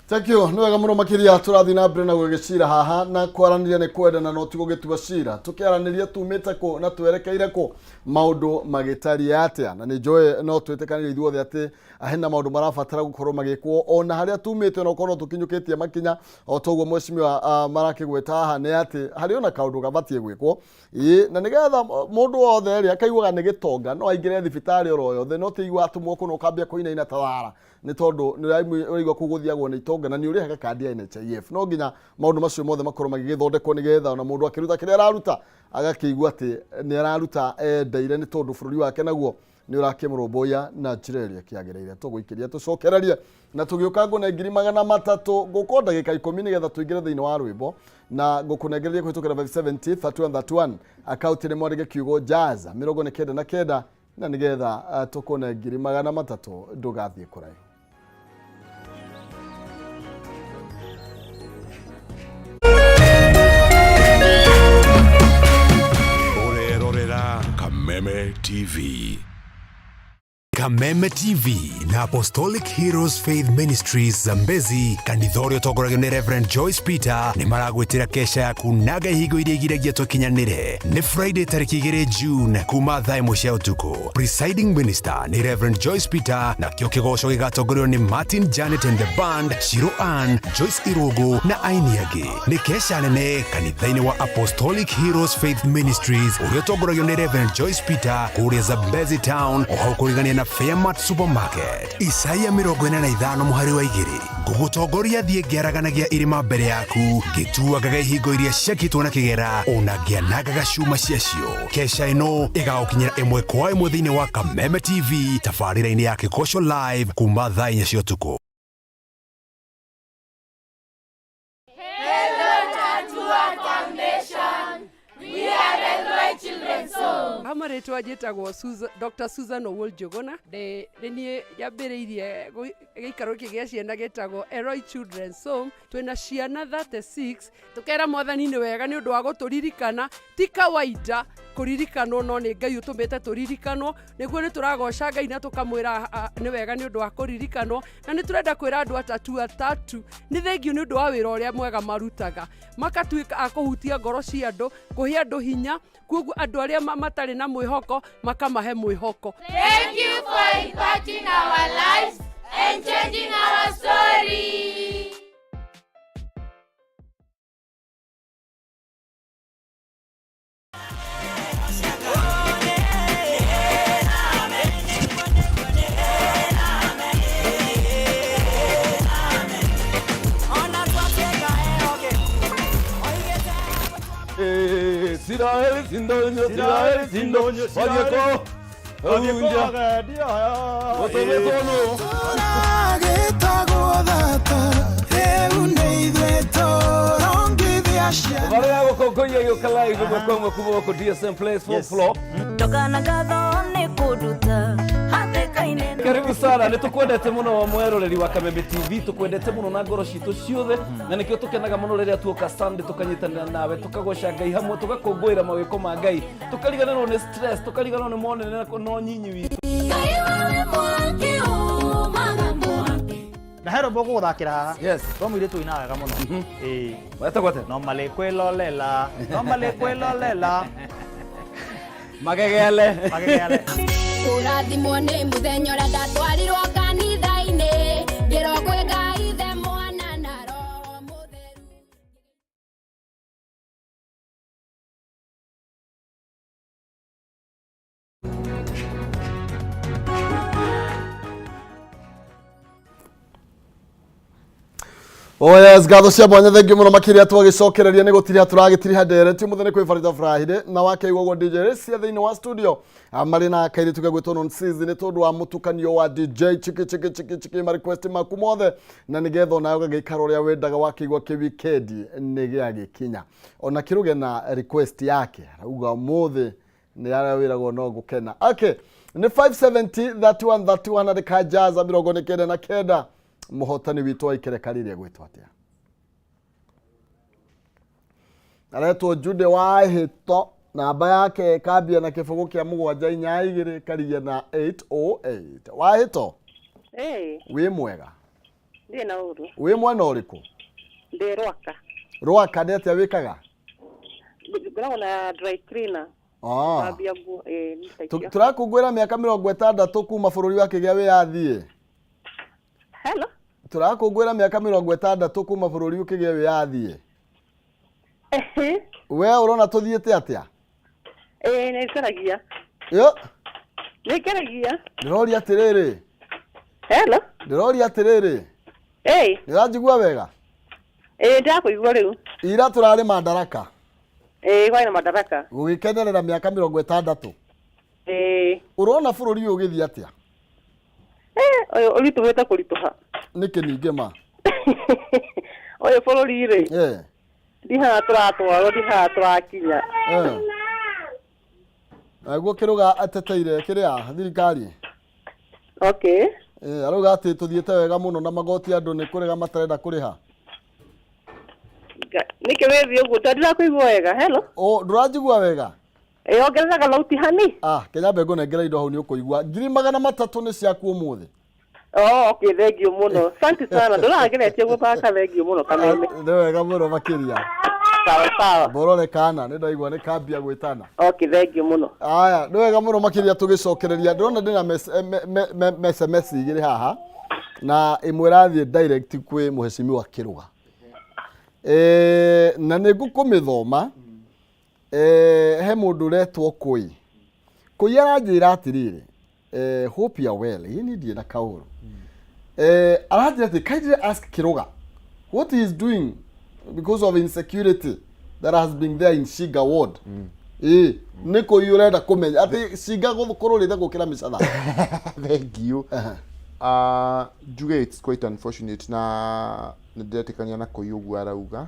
Thank you. Nĩ wega mũno makĩria. Tũrathiĩ na mbere na gũgĩcira haha na kwaranĩria nĩ kwendana no ti gũgĩtua cira. Tũkĩaranĩria tumĩte kũ na twerekeire kũ, maũndũ magĩtariĩ atĩa, na nĩ njũĩ no twĩtĩkanĩrie ithuothe atĩ hena maũndũ marabatara gũkorwo magĩkwo ona harĩa tumĩte, ona ũkorwo tũkinyũkĩtie makinya o toguo mheshimiwa marakĩgweta haha, nĩ atĩ harĩ ona kaũndũ gabatiĩ gwĩkwo ĩĩ, na nĩgetha mũndũ wothe rĩ akaiguaga nĩ gĩtonga no aingĩre thibitarĩ oro yothe, no ti igua atũmwo kũna ũkambia kũinaina ta wara nĩ tondũ nĩ ũraigua kũu gũthiagwo nĩ itonga na nĩ ũrĩhaga kandi ya NHIF. No nginya maũndũ macio mothe makorwo magĩgĩthondekwo nĩgetha ona mũndũ akĩruta kĩrĩa araruta agakĩigua atĩ nĩ araruta endeire, nĩ tondũ bũrũri wake naguo nĩ ũrakĩmũrũmbũiya na njĩra ĩrĩa ĩkĩagĩrĩire. Tũgũikĩria tũcokererie na tũgĩũka ngũne 300,000 ngũko ndagĩka 10 nĩgetha tũingĩre thĩinĩ wa rwĩmbo na ngũkũnengereria kũhĩtũkĩra 570 31 31 akaunti nĩ mwandĩke kiugo jaza 99 na nĩgetha tũkũne 300,000. Ndũgathiĩ kũraihu. Ũrerorera Kameme TV. Kameme TV na Apostolic Heroes Faith Ministries Zambezi, kanitha ũrĩa ũtongoragio nĩ Reverend Joyce Peter, nĩ maragwĩtĩra kesha ya kunaga ihingo iria igiragia tũkinyanĩre. Nĩ Friday tarĩki 2 June kuma thaa 1 cia ũtukũ. Presiding Minister nĩ Reverend Joyce Peter, nakĩo kĩgoco gĩgatongorio nĩ Martin Janet and the Band, Shiro Ann, Joyce Irũngũ na aini angĩ. Nĩ kesha nene kanitha-inĩ wa Apostolic Heroes Faith Ministries ũrĩa ũtongoragio nĩ Reverend Joyce Peter kũrĩa Zambezi Town, o hau kũrigania na Fairmart Supermarket. Isaia 45 mũhari wa 2, ngũgũtongoria thiĩ ngĩaraganagia irĩma mbere yaku, ngĩtuangaga ihingo iria ciakĩtwo na kĩgera, ona ngĩanangaga cuma ciacio. Kesha ĩno ĩgagũkinyĩra ĩmwe kwa ĩmwe thĩinĩ wa Kameme TV tabarĩra-inĩ ya Kĩgoco Live kuma thaa 4 cia ũtukũ. Kwa marĩtwa njĩtagwo Dr. Susan Owuor Njũgũna. Nĩ niĩ nyambĩrĩirie gĩikaro gĩkĩ gĩa ciana gĩtagwo Eloi Children's Home. Twĩna ciana 36. Tũkera Mwathani nĩ wega nĩ ũndũ wa gũtũririkana. Ti kawaida kũririkanwo, no nĩ Ngai ũtũmĩte tũririkanwo. Nĩguo nĩ tũragoca Ngai na tũkamwĩra nĩ wega nĩ ũndũ wa kũririkanwo. Na nĩ tũrenda kwĩra andũ atatu atatu nĩ thengiũ nĩ ũndũ wa wĩra ũrĩa mwega marutaga. Makatuĩka a kũhutia ngoro cia andũ, kũhe andũ hinya, koguo andũ arĩa matarĩ na mwĩhoko makamahe mwĩhoko. Thank you for impacting our lives and changing our story. Isiraeli sindonyo, Isiraeli sindonyo, Wadieko, Unja, Otobesono. Barĩa gũkũngũiya gĩũka live ĩmwe kwa ĩmwe kuma gũkũ DSM Place fourth floor. Ndokana ngatho nĩ kũnduta hatĩka-inĩ. Karibu sana, nĩ tũkwendete mũno mweroreri wa Kameme TV, tũkwendete mũno na ngoro citũ ciothe, na nĩkĩo tũkenaga mũno rĩrĩa tuoka Sunday tũkanyitanĩra nawe, tũkagoca Ngai hamwe, tũgakũngũĩra mawĩko ma Ngai, tũkariganĩrwo nĩ stress, tũkariganĩrwo nĩ monene na nyinyi witũ. Ngai wawe mwaki umaga mwaki. Na he rwĩmbo ngũgũthakĩra haha. Yes. Rwa mũirĩtu ũinaga wega mũno. Ĩĩ. Wetagwo atĩa? No malĩ kwĩlolela, no malĩ kwĩlolela. Magegele. Magegele. Kũrathimwo nĩ mũthenya ũrĩa ndatwarirwo kanitha-inĩ, ngĩrwo kwĩ Ngai Ithe, Mwana na Roho Mũtheru. Oh yes, ngatho cia mwanya, thengiũ mũno makĩria. Twagĩcokereria nĩ gũtiriha tũragĩtiriha ndereti ũmũthĩ nĩ kwĩ Farida Friday na wake ũguo DJ Recia thĩinĩ wa studio. Marĩ na kairĩtu gegwĩtwo Nonsizi nĩ tondũ wa mũtukanio wa DJ chiki chiki chiki chiki ma request maku mothe, na nĩgetha onawe ũgagĩikara ũrĩa wendaga wakĩigua kĩ weekend nĩ gĩagĩkinya. Ona kĩrũge na request yake arauga ũmũthĩ nĩ arĩa wĩragwo no gũkena. Okay, nĩ 570 31 31 na ndĩkanjaza 99. Mũhotani witũ wa ikereka rĩrĩa gwĩtwo atĩa? Aretwo Jude wa Hĩto, namba yake ĩkambia na kĩbũgũ kĩa 7 4 2 karigia na 808. Wa Hĩto. Ĩĩ. Wĩ mwega? Ndirĩ na ũru. Wĩ mwena ũrĩkũ? Ndĩ Rwaka. Rwaka nĩ atĩa wĩkaga? Ngoragwo na dry cleaner. Ah. Thambia nguo, ĩĩ, nĩ ta icio. Tũrakũngũĩra mĩaka 60 kuma bũrũri wakĩgĩa wĩyathi. Hello? Tũrakũngũĩra mĩaka 60 kuma bũrũri ũkĩgĩa wĩyathi. We ũrona tũthiĩte atĩa? Ĩĩ, nĩ ngeragia. Yo. Nĩ ngeragia. Ndĩroria atĩrĩrĩ. Hello? Ndĩroria atĩrĩrĩ. Ĩĩ. Nĩũranjigua wega? Ĩĩ, ndĩrakũigua rĩu. Ira tũrarĩ Madaraka. Ĩĩ, kwarĩ na Madaraka. Gũgĩkenerera mĩaka 60. Ĩĩ. Ũrona bũrũri ũyũ ũgĩthiĩ atĩa? Ũyũ ũritũhĩte kũritũha. Nĩkĩ ningĩ ma? Ũyũ bũrũri rĩ. Ndihaga tũratwarwo, ndihaga tũrakinya. Naguo kĩrũga ateteire kĩrĩa thirikari. Okay. Arauga atĩ tũthiĩte wega mũno na magoti andũ nĩ kũrega matarenda kũrĩha. Nĩkĩ wĩthiĩ ũguo? Tondũ ndirakũigua wega. Hello? O, ndũranjigua wega? Ĩĩ, ongerera gathauti hani. Ah, Kenya ngũnengera indo hau nĩ ũkũigua. 300,000 nĩ ciaku ũmũthĩ. Oh, okay, thank you mũno. Asante sana. Ndũrageretie gũthaka, thank you mũno Kameme. Nĩ wega mũno makĩria. Sawa sawa. Borore kana nĩ ndaigua nĩ kambia gwĩtana. Okay, thank you mũno. Aya, nĩ wega mũno makĩria tũgĩcokereria. Ndĩrona ndĩna SMS igĩrĩ haha na ĩmwe ĩrathiĩ direct kwĩ mũhecimiwa Kĩrũga. Na nĩ ngũkũmĩthoma. He mũndũ ũretwo Kũi. Kũi aranjĩra atĩrĩrĩ, hope you are well. Ĩ niĩ ndirĩ na kaũru. Aranjĩra atĩ kindly ask Kĩrũga what he is doing because of insecurity that has been there in Shiga ward. Ĩ nĩ Kũi ũrenda kũmenya atĩ Shiga kũrũrĩte gũkĩra mĩcatha. Thank you. Njuge it's quite unfortunate na nĩ ndĩretĩkania na Kũi ũguo arauga.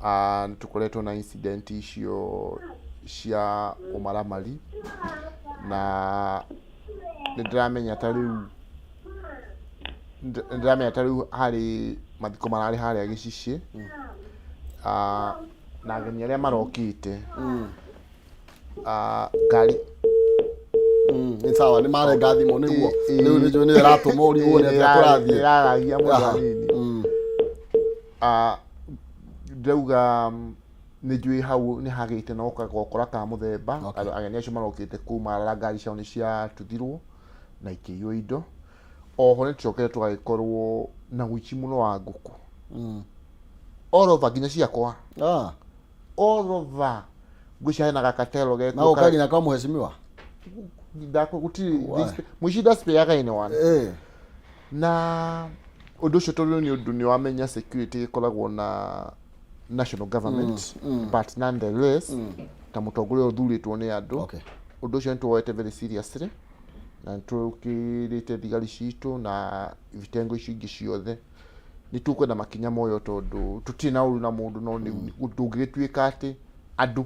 Nĩ tũkoretwo na incident icio cia ũmaramari na nĩ ndĩramenya ta rĩu nĩ ndĩramenya ta rĩu harĩ mathiko mararĩ harĩa Gĩcicĩ Ah, na ageni arĩa marokĩte Ah, ngari Nĩ sawa nĩ marenga thimũ nĩguo rĩu nĩ njũĩ nĩyo ĩratũma ũrigwo nĩ atĩa kũrathiĩ. Ĩraragia mũndũ Aha. hanini. Ah, ndĩrauga nĩ njũĩ hau nĩ hagĩte na gakokora ka mũthemba. Ageni acio marokĩte kũu marara ngari ciao nĩ ciatuthirwo na ikĩiywo indo. Oho nĩ tũcokete tũgagĩkorwo na ũici mũno wa ngũkũ all over nginya ciakwa all over ngwĩciria hena gakatelo Na ũka nginya kwa mheshimiwa ndakwa gũtirĩ mũici ndaspeaga anyone. Na ũndũ ũcio tondũ nĩ ũndũ nĩ wamenya security ĩkoragwo na national government but nonetheless ta mũtongoria ũthurĩtwo nĩ andũ ũndũ ũcio nĩ tũwoete very seriously na nĩ tũkĩrĩte thigari citũ na vitengo icio ingĩ ciothe nĩ tũkwenda makinya moyo tondũ tũtirĩ na ũru na mũndũ no nĩ ndũngĩgĩtuĩka atĩ andũ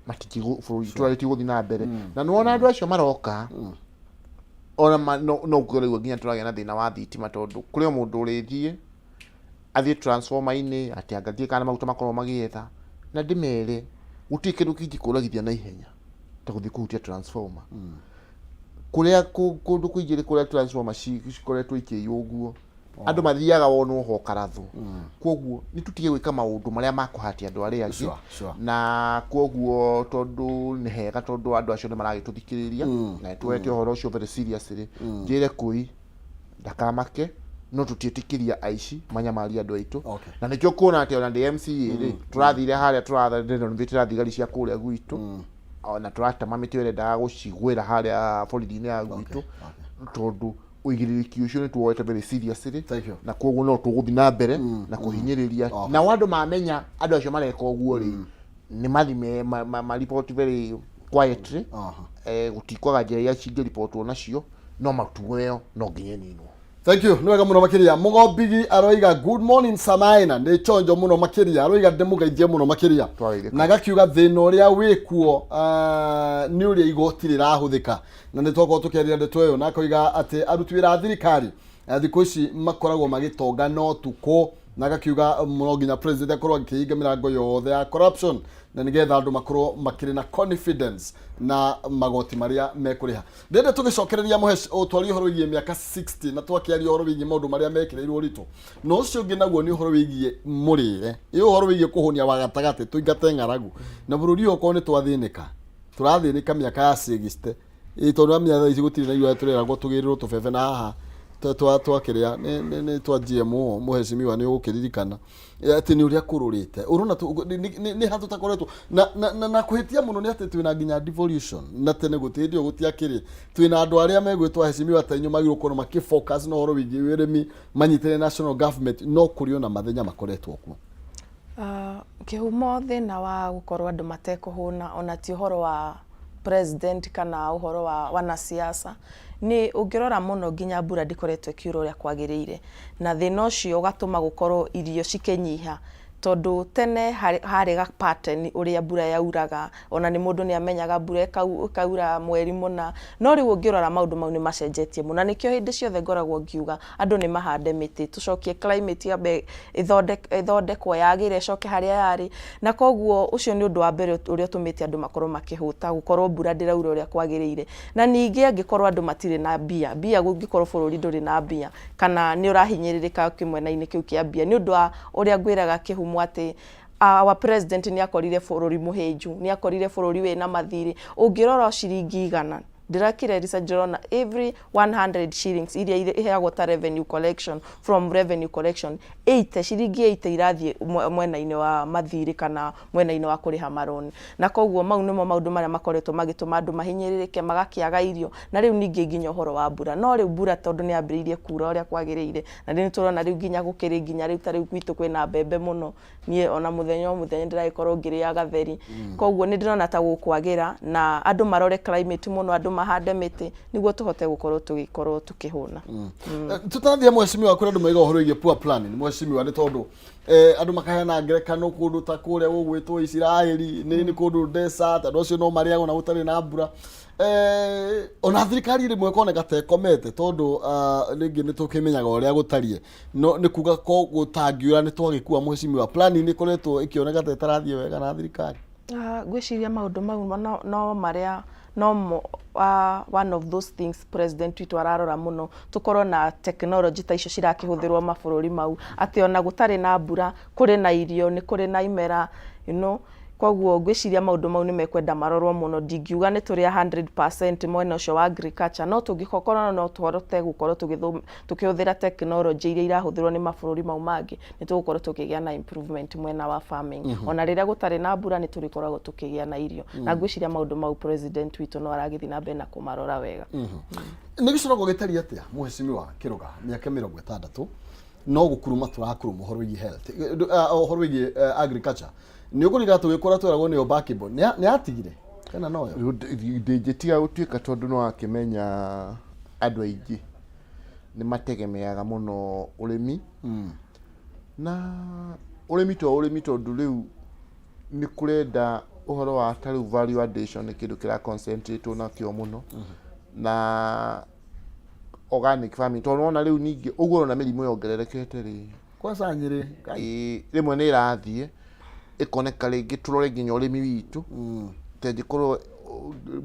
matingĩ bũrũri itũra rĩtigũthiĩ na mbere na nĩwona andũ acio maroka ona no no ũkũraigua nginya tũragĩa na thĩna wa thitima tondũ kũrĩ o mũndũ ũrĩthiĩ athiĩ transformer-inĩ atĩ anga ndiũĩ kana maguta makoragwo magĩetha na ndĩmere gũtirĩ kĩndũ kĩngĩkũragithia na ihenya ta gũthiĩ kũhutia transformer kũrĩa kũndũ kũingĩ nĩ kũrĩa transformer cikoretwo ikĩiywo ũguo andũ mathiaga wonwo ho karathũ koguo nĩ tũtige gwĩka maũndũ marĩa makũhatia andũ arĩa angĩ Sure, sure. na koguo tondũ nĩ hega tondũ andũ acio nĩ maragĩtũthikĩrĩria na nĩtuoete ũhoro ũcio very seriously njĩre kũi ndakamake no tũtiĩtĩkĩria aici manyamarie andũ aitũ na nĩkĩo kuona atĩ ona ndĩ MCA rĩ tũrathire harĩa tũrathire thigari cia kũrĩa gwitũ ona tũratema mĩtĩ ĩrĩa ĩrendaga gũcigwĩra harĩa borithi-inĩ ya gwitũ tondũ ũigĩrĩrĩki ũcio nĩ tuoete very seriously na koguo no tũgũthiĩ na mbere na kũhinyĩrĩria nao andũ mamenya andũ acio mareka ũguo rĩ nĩ mathi maripoti very quietly gũtikwaga njĩra iria cingĩribotwo nacio no matuo ĩyo no nginya ĩninwo. Thank you. Nĩ wega mũno makĩria. Mũgombigi aroiga good morning Samaina. Nĩ chonjo mũno makĩria. Aroiga ndĩmũgeithie mũno makĩria. Na agakiuga thĩna ũrĩa wĩkuo nĩ ũrĩa igoti rĩrahũthĩka. Na nĩ twakorwo tũkĩaria ndeto ĩyo na akoiga atĩ aruti wĩra a thirikari thikũ ici makoragwo magĩtonga no tukũ na agakiuga no nginya president akorwo akĩhinga mĩrango yothe ya corruption na nĩgetha andũ makorwo makĩrĩ na confidence na magoti marĩa mekũrĩha. Ndĩrenda tũgĩcokereria mũhe ũtwari ũhoro wĩgiĩ mĩaka 60 na twakĩaria ũhoro wĩgiĩ maũndũ marĩa mekĩrĩirwo ũritũ na ũcio ũngĩ naguo nĩ ũhoro wĩgiĩ mũrĩre ĩ ũhoro wĩgiĩ kũhũnia wa gatagatĩ tũingate ng'aragu na bũrũri ũyũ okorwo nĩ twathĩnĩka tũrathĩnĩka mĩaka ya 60 ĩ tondũ amenya thaa ici gũtirĩ na irio tũreragwo tũgĩrĩrwo tũbebe na haha twa kĩrĩa nĩ twa GMO mũhecimiwa nĩ ũgũkĩririkana atĩ nĩ ũrĩa kũrũrĩte ũrona nĩ ha tũtakoretwo na kũhĩtia mũno nĩ atĩ twĩna nginya devolution na tene gũtirĩ hĩndĩ ĩyo gũtiakĩrĩ twĩna andũ arĩa megwĩtwo ahecimiwa ta inyuĩ magĩrĩirwo gũkorwo makĩ focus na ũhoro wĩgiĩ ũrĩmi manyitĩrĩre national government no kũrĩ ona mathenya makoretwo kuo. Kĩhumo thĩna wa gũkorwo andũ matekũhũna ona ti ũhoro wa president kana ũhoro wa wanasiasa nĩ ũngĩrora mũno nginya mbura ndĩkoretwo ĩkiura ũrĩa kwagĩrĩire na thĩna ũcio ũgatũma gũkorwo irio cikĩnyiha tondũ tene harĩ ga pattern ũrĩa mbura yauraga ona nĩ mũndũ nĩ amenyaga mbura ĩkaura mweri mũna no rĩu ũngĩrora maũndũ mau nĩ macenjetie mũno na nĩkĩo hĩndĩ ciothe ngoragwo ngiuga andũ nĩ mahande mĩtĩ tũcokie climate yambe ĩthondekwo yagĩre ĩcoke harĩa yarĩ na koguo ũcio nĩ ũndũ wa mbere ũrĩa ũtũmĩte andũ makorwo makĩhũta gũkorwo mbura ndĩraura ũrĩa kwagĩrĩire na ningĩ angĩkorwo andũ matirĩ na mbia mbia gũngĩkorwo bũrũri ndũrĩ na mbia kana nĩ ũrahinyĩrĩrĩka kĩmwena-inĩ kĩu kĩa mbia nĩ ũndũ wa ũrĩa ngwĩraga kĩhumo atĩ our president nĩ akorire bũrũri mũhĩnju nĩ akorire bũrũri wĩna mathirĩ ũngĩrora ciringi igana ndĩrakire research ndĩrona every 100 shillings iria iheagwo ta revenue collection from revenue collection 80 ciringi 80 irathiĩ mwena-inĩ wa mathirĩ kana mwena-inĩ wa kũrĩha maroni na koguo mau nĩmo maũndũ marĩa makoretwo magĩtũma andũ mahinyĩrĩrĩke magakĩaga irio na rĩu ningĩ nginya ũhoro wa mbura no rĩu mbura tondũ nĩ yambĩrĩirie kura ũrĩa kwagĩrĩire na rĩu nĩtũrona rĩu nginya gũkĩrĩ nginya rĩu ta rĩu gwitũ kwĩna mbembe mũno niĩ ona mũthenya o mũthenya ndĩragĩkorwo ngĩrĩa gatheri koguo nĩ ndĩrona ta gũkwagĩra na andũ marore climate mũno andũ mahande mĩtĩ nĩguo tũhote gũkorwo tũgĩkorwo tũkĩhũna. Tũtathiĩ mwecimiwa, kũrĩ andũ maiga ũhoro wĩgiĩ poor planning, mwecimiwa, nĩ tondũ andũ makaheana ngerekano kũndũ ta kũrĩa gũgwĩtwo Isiraeli nĩ kũndũ desert, andũ acio no marĩagwo na gũtarĩ na mbura. Ona thirikari rĩmwe ĩkoneka ta ĩkomete tondũ rĩngĩ nĩ tũkĩmenyaga ũrĩa gũtariĩ, no nĩ kuga ko gũtangiura nĩ twagĩkua. Mwecimiwa, planning nĩ ĩkoretwo ĩkĩoneka ta ĩtarathiĩ wega na thirikari? Ngwĩciria maũndũ mau no marĩa no mo one of those things president witũ ararora mũno, tũkorwo na technology ta icio cirakĩhũthĩrwo mabũrũri mau, atĩ ona gũtarĩ na mbura kũrĩ na irio, nĩ kũrĩ na imera. Koguo ngwĩciria maũndũ mau nĩ mekwenda marorwo mũno. Ndingiuga nĩ tũrĩ a 100% mwena ũcio wa agriculture, no tũngĩkorwo no tũhote gũkorwo tũkĩhũthĩra technology iria irahũthĩrwo nĩ mabũrũri mau mangĩ, nĩ tũgũkorwo tũkĩgĩa na improvement mwena wa farming. Ona rĩrĩa gũtarĩ na mbura nĩ tũrĩkoragwo tũkĩgĩa na irio. Na ngwĩciria maũndũ mau president witũ no aragĩthiĩ na mbere na kũmarora wega. Nĩ gĩcoragwo gĩtariĩ atĩa, mũhecimiwa Kĩrũga? Mĩaka 60 no gũkuruma tũrakuruma ũhoro wĩgiĩ health, ũhoro wĩgiĩ agriculture. Nĩ ũkũririkana tũgĩkũra tweragwo nĩyo backbone? Nĩ yatigire kana noyo? Rĩu ndĩngĩtiga gũtuĩka tondũ nĩ wakĩmenya andũ aingĩ nĩ mategemeaga mũno ũrĩmi, na ũrĩmi to ũrĩmi, tondũ rĩu nĩ kũrenda ũhoro wa ta rĩu value addition, nĩ kĩndũ kĩra concentrate nakĩo mũno na organic farming, tondũ wona rĩu ningĩ ũguo ũrona mĩrimũ yongererekete rĩ. Kwanza Nyĩrĩ. Ĩĩ, rĩmwe nĩ ĩrathiĩ ĩkoneka rĩngĩ tũrore nginya ũrĩmi witũ, tengĩkorwo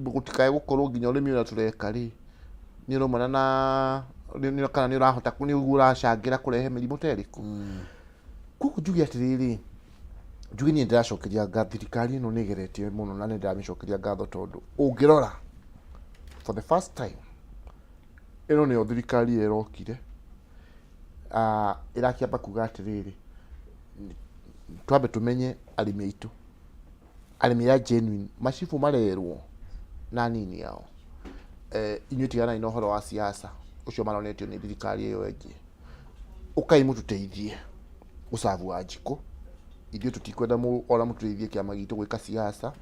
gũtikae gũkorwo nginya ũrĩmi ũrĩa tũreka rĩ nĩ ũraumana na kana nĩ ũrahota nĩguo ũracangĩra kũrehe mĩrimũ ta ĩrĩkũ. Koguo njuge atĩrĩrĩ, njuge niĩ ndĩracokeria ngatho thirikari ĩno, nĩ ĩgeretie mũno na nĩ ndĩramĩcokeria ngatho, tondũ ũngĩrora for the first time ĩno nĩyo thirikari ĩrĩa ĩrokire ĩrakĩamba kuga atĩrĩrĩ, twambe tũmenye arĩmi aitũ, arĩmi arĩa genuine, macibũ marerwo na nini ao, inyuĩ tiganai na ũhoro wa siasa ũcio maronetio nĩ thirikari ĩyo ĩngĩ, ũkai mũtũteithie gũcabu Wanjikũ, ithuĩ tũtikwenda ona mũtũteithie kĩama gitũ gwĩka siasa,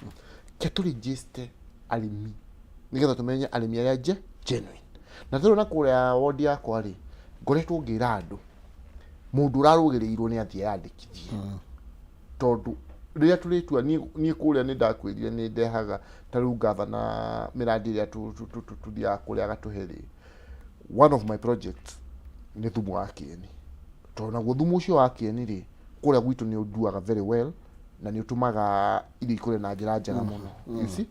ke tũregister arĩmi nĩgetha tũmenye arĩmi arĩa genuine. Na tũrĩ na kũrĩa wondi yakwa rĩ, ngoretwo ngĩra andũ mũndũ ũrarũgĩrĩirwo nĩ athiĩ eyandĩkithie, tondũ rĩrĩa tũrĩtua niĩ kũrĩa nĩ ndakwĩrire nĩ ndehaga ta rĩu ngavana mĩrandi ĩrĩa tũthiaga kũrĩa agatũhe rĩ, one of my projects nĩ thumu wa kĩeni, tondũ naguo thumu ũcio wa kĩeni rĩ, kũrĩa gwitũ nĩ ũnduaga very well na nĩ ũtũmaga irio ikũre na njĩra njega mũno, you see.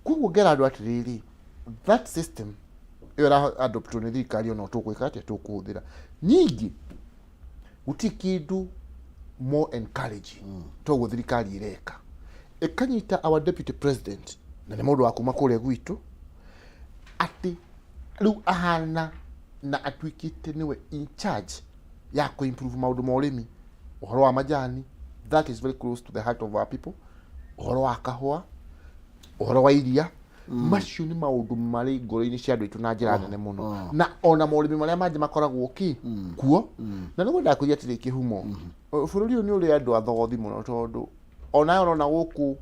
Koguo ngera andũ atĩrĩrĩ, that system ĩyo ĩra adoptwo nĩ thirikari ona tũgwĩka atĩa tũkũhũthĩra. Ningĩ gũtirĩ kĩndũ more encouraging toguo thirikari ĩreka, ĩkanyita our deputy president, na nĩ mũndũ wa kuma kũrĩa gwitũ, atĩ rĩu ahana na atuĩkĩte nĩwe in charge ya kũ improve maũndũ ma ũrĩmi, ũhoro wa majani, that is very close to the heart of our people, ũhoro wa kahũa, ũhoro wa iria, macio nĩ maũndũ marĩ ngoro-inĩ cia andũ aitũ na njĩra nene mũno, na ona morĩmi marĩa mangĩ makoragwo kĩ kuo. Na nĩguo ndakwĩria atĩrĩ kĩhumo, bũrũri ũyũ nĩ ũrĩ andũ athogothi mũno, tondũ onawe ũrona gũkũ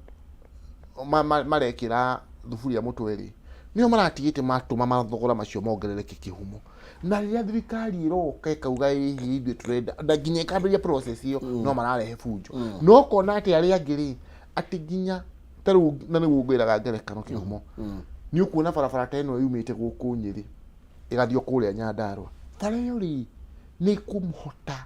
marekĩra thuburia mũtwe rĩ, nĩo maratigĩte matũma mathogora macio mongerereke kĩhumo. Na rĩrĩa thirikari ĩroka ĩkauga ĩhĩ ithuĩ tũrenda na nginya ĩkambĩrĩria process ĩyo, no mararehe bunjo. No ũkona atĩ arĩa angĩ rĩ, atĩ nginya ta rĩu, na nĩguo ngwĩraga ngerekano kĩhumo, nĩ ũkuona barabara ta ĩno yumĩte gũkũ Nyĩrĩ ĩgathiĩ o kũrĩa Nyandarũa, bara ĩyo rĩ nĩ ĩkũhota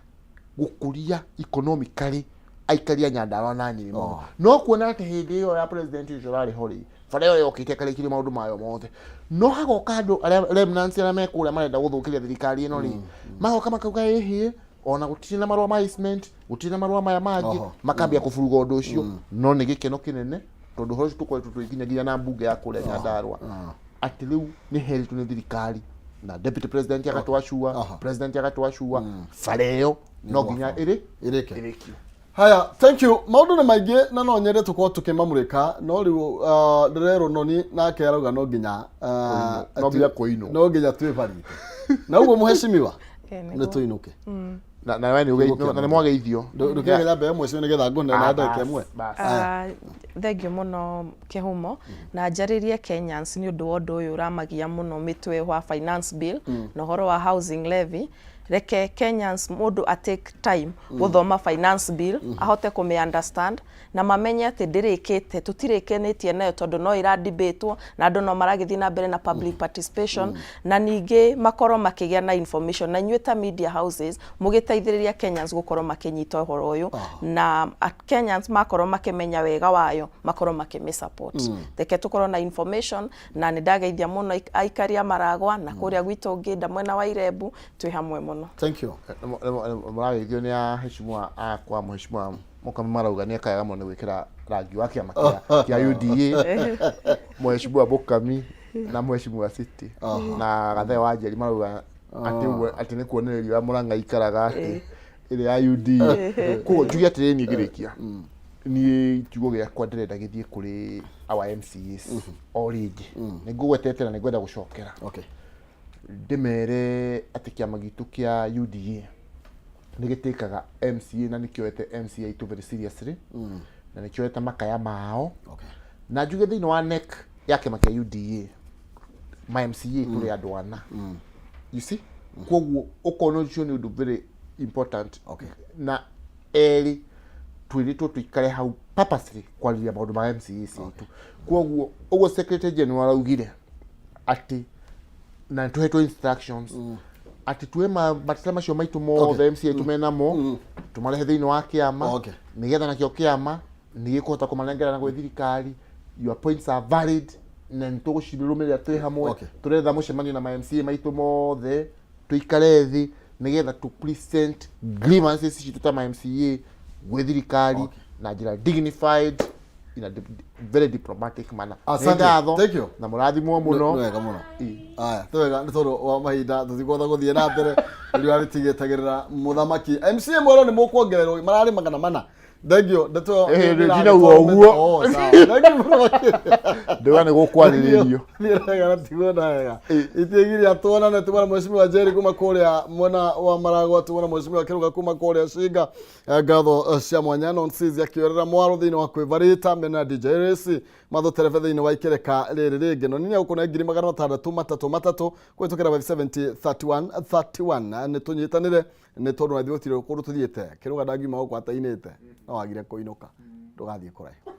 gũkũria economically aikari a Nyandarũa na Nyĩrĩ mũno. No kuona atĩ hĩndĩ ĩyo ya president ũcio ũrarĩ ho rĩ, bara ĩyo yokĩte ĩkarĩkĩrio maũndũ mayo mothe, no hagoka andũ arĩa remnants arĩa me kũrĩa marenda gũthũkĩria thirikari ĩno rĩ, magoka makauga ĩhĩ ona gũtirĩ na marũa ma easement, gũtirĩ na marũa maya mangĩ, makambia kũburuga ũndũ ũcio. No nĩ gĩkeno kĩnene tondũ ũhoro ũcio tũkoretwo tũgĩkinya na mbunge ya kũrĩa Nyandarũa atĩ rĩu nĩ heritwo nĩ thirikari na deputy president agatwacua, president agatwacua, bara ĩyo no nginya ĩrĩ ĩrĩke. Ĩrĩkio. Haya, thank you. Maũndũ nĩ maingĩ na no nyende tũkorwo tũkĩmamũrĩka, no rĩu ndĩrerwo noni nake arauga no nginya No nginya kũinwo. No nginya twĩbarite na ũguo mũhecimiwa Eh, nĩ nĩguo. tũinũke. Na we nĩ ũgeithio, na nĩ mwageithio. Ndũkĩgeria mbere ĩmwe cio nĩgetha ngũne na Ah, ndagĩka bas, ĩmwe. bas. Ah, thengiũ mũno Kĩhumo, na njarĩrie Kenyans nĩ ũndũ wa ũndũ ũyũ ũramagia mũno mĩtwe wa finance bill na ũhoro wa housing levy. Reke Kenyans mũndũ a take time gũthoma finance bill, ahote kũmĩ understand na mamenye atĩ ndĩrĩkĩte, tũtirĩkĩnĩtie nayo tondũ no ĩra debatwo na andũ no maragĩthiĩ na mbere na public participation, na ningĩ makorwo makĩgĩa na information, na inyuĩ ta media houses mũgĩteithĩrĩria Kenyans gũkorwo makĩnyita ũhoro ũyũ, na Kenyans makorwo makĩmenya wega wayo makorwo makĩmĩ support. Reke tũkorwo na information, na nĩ ndageithia mũno aikari a Maragwa na kũrĩa gwitũ Ngĩnda mwena wa Irembu, twĩ hamwe mũno. Thank you. Mũrageithio nĩ aheshimiwa akwa, mũheshimiwa Mũkami marauga nĩ ekaga mũno nĩ gwĩkĩra rangi wa kĩama kĩa UDA, mũheshimiwa Mũkami na mũheshimiwa City na Gathee wa Njeri marauga atĩ ũguo atĩ nĩ kuonereria ũrĩa Mũrang'a ikaraga atĩ ĩrĩa ya UDA. Koguo njuge atĩrĩrĩ, niĩ ngĩrĩkia, niĩ kiugo gĩakwa ndĩrenda gĩthiĩ kũrĩ our MCAs o rĩngĩ, nĩ ngũgwetete na nĩ ngwenda gũcokera ndĩmere atĩ kĩama gitũ kĩa UDA nĩ gĩtĩkaga MCA na nĩ kĩoete MCA itũ very seriously, na nĩ kĩoete makaya mao, na njuge thĩinĩ wa NEC ya kĩama kĩa UDA ma MCA tũrĩ andũ ana, you see. Koguo ũkona ũcio nĩ ũndũ very important, na erĩ twĩrĩtwo tũikare hau purposely kwarĩrĩria maũndũ ma MCA citũ. Koguo ũguo secretary general araugire atĩ na nĩtũhetwo instructions atĩ tuoe mateta macio maitũ mothe MCA tũme namo, tũmarehe thĩinĩ wa kĩama, nĩgetha nakĩo kĩama nĩ gĩkũhota kũmanengera na gwĩ thirikari. Your points are valid na nĩ tũgũcirũmĩrĩra twĩ hamwe. Tũretha mũcemanio na ma MCA maitũ mothe, tũikare thĩ nĩgetha tũ present grievances citũ ta ma MCA gwĩ thirikari na njĩra dignified, in a very diplomatic manner. Nĩ Asante. ngatho Thank you. na mũrathimwo mũno. Nĩ wega mũno. Aya, nĩ wega nĩ tondũ wa mahinda tũtikũhota gũthiĩ na mbere, riũa rĩtigĩtagĩrĩra mũthamaki. MCA mwerũ nĩ mũkuongererwo mararĩ 400. Thengiũ ndeto. Eh, ndinauga ũguo. Oh, sawa. Thengiũ mũno makĩria. Ndauga nĩ gũkwarĩrĩrio. Thiĩ wega na tiguo na wega. Itigiria tuonane, tuona mheshimiwa Jerry kuma kũrĩa mwena wa Maragwa, tuona mheshimiwa Kĩrũga kuma kũrĩa Cinga. Ngatho cia mwanya nonsizi akĩorera mwaro thĩinĩ wa kwĩvarĩta mena DJ Race mathũterebe thĩinĩ wa ikereka rĩrĩ rĩngĩ no nini gũkũ na 633 kũhĩtũkĩra 570 31 31. Nĩ tũnyitanĩre nĩ tondũ na ithuĩ gũtirĩ kũndũ tũthiĩte. Kĩrũga ndangiuma gũkũ atainĩte no wagire kũinũka, ndũgathiĩ kũraihu.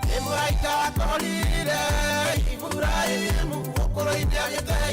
Nĩ mũraika wakorire Iburahimu ũkũrũ-inĩ agĩteithia.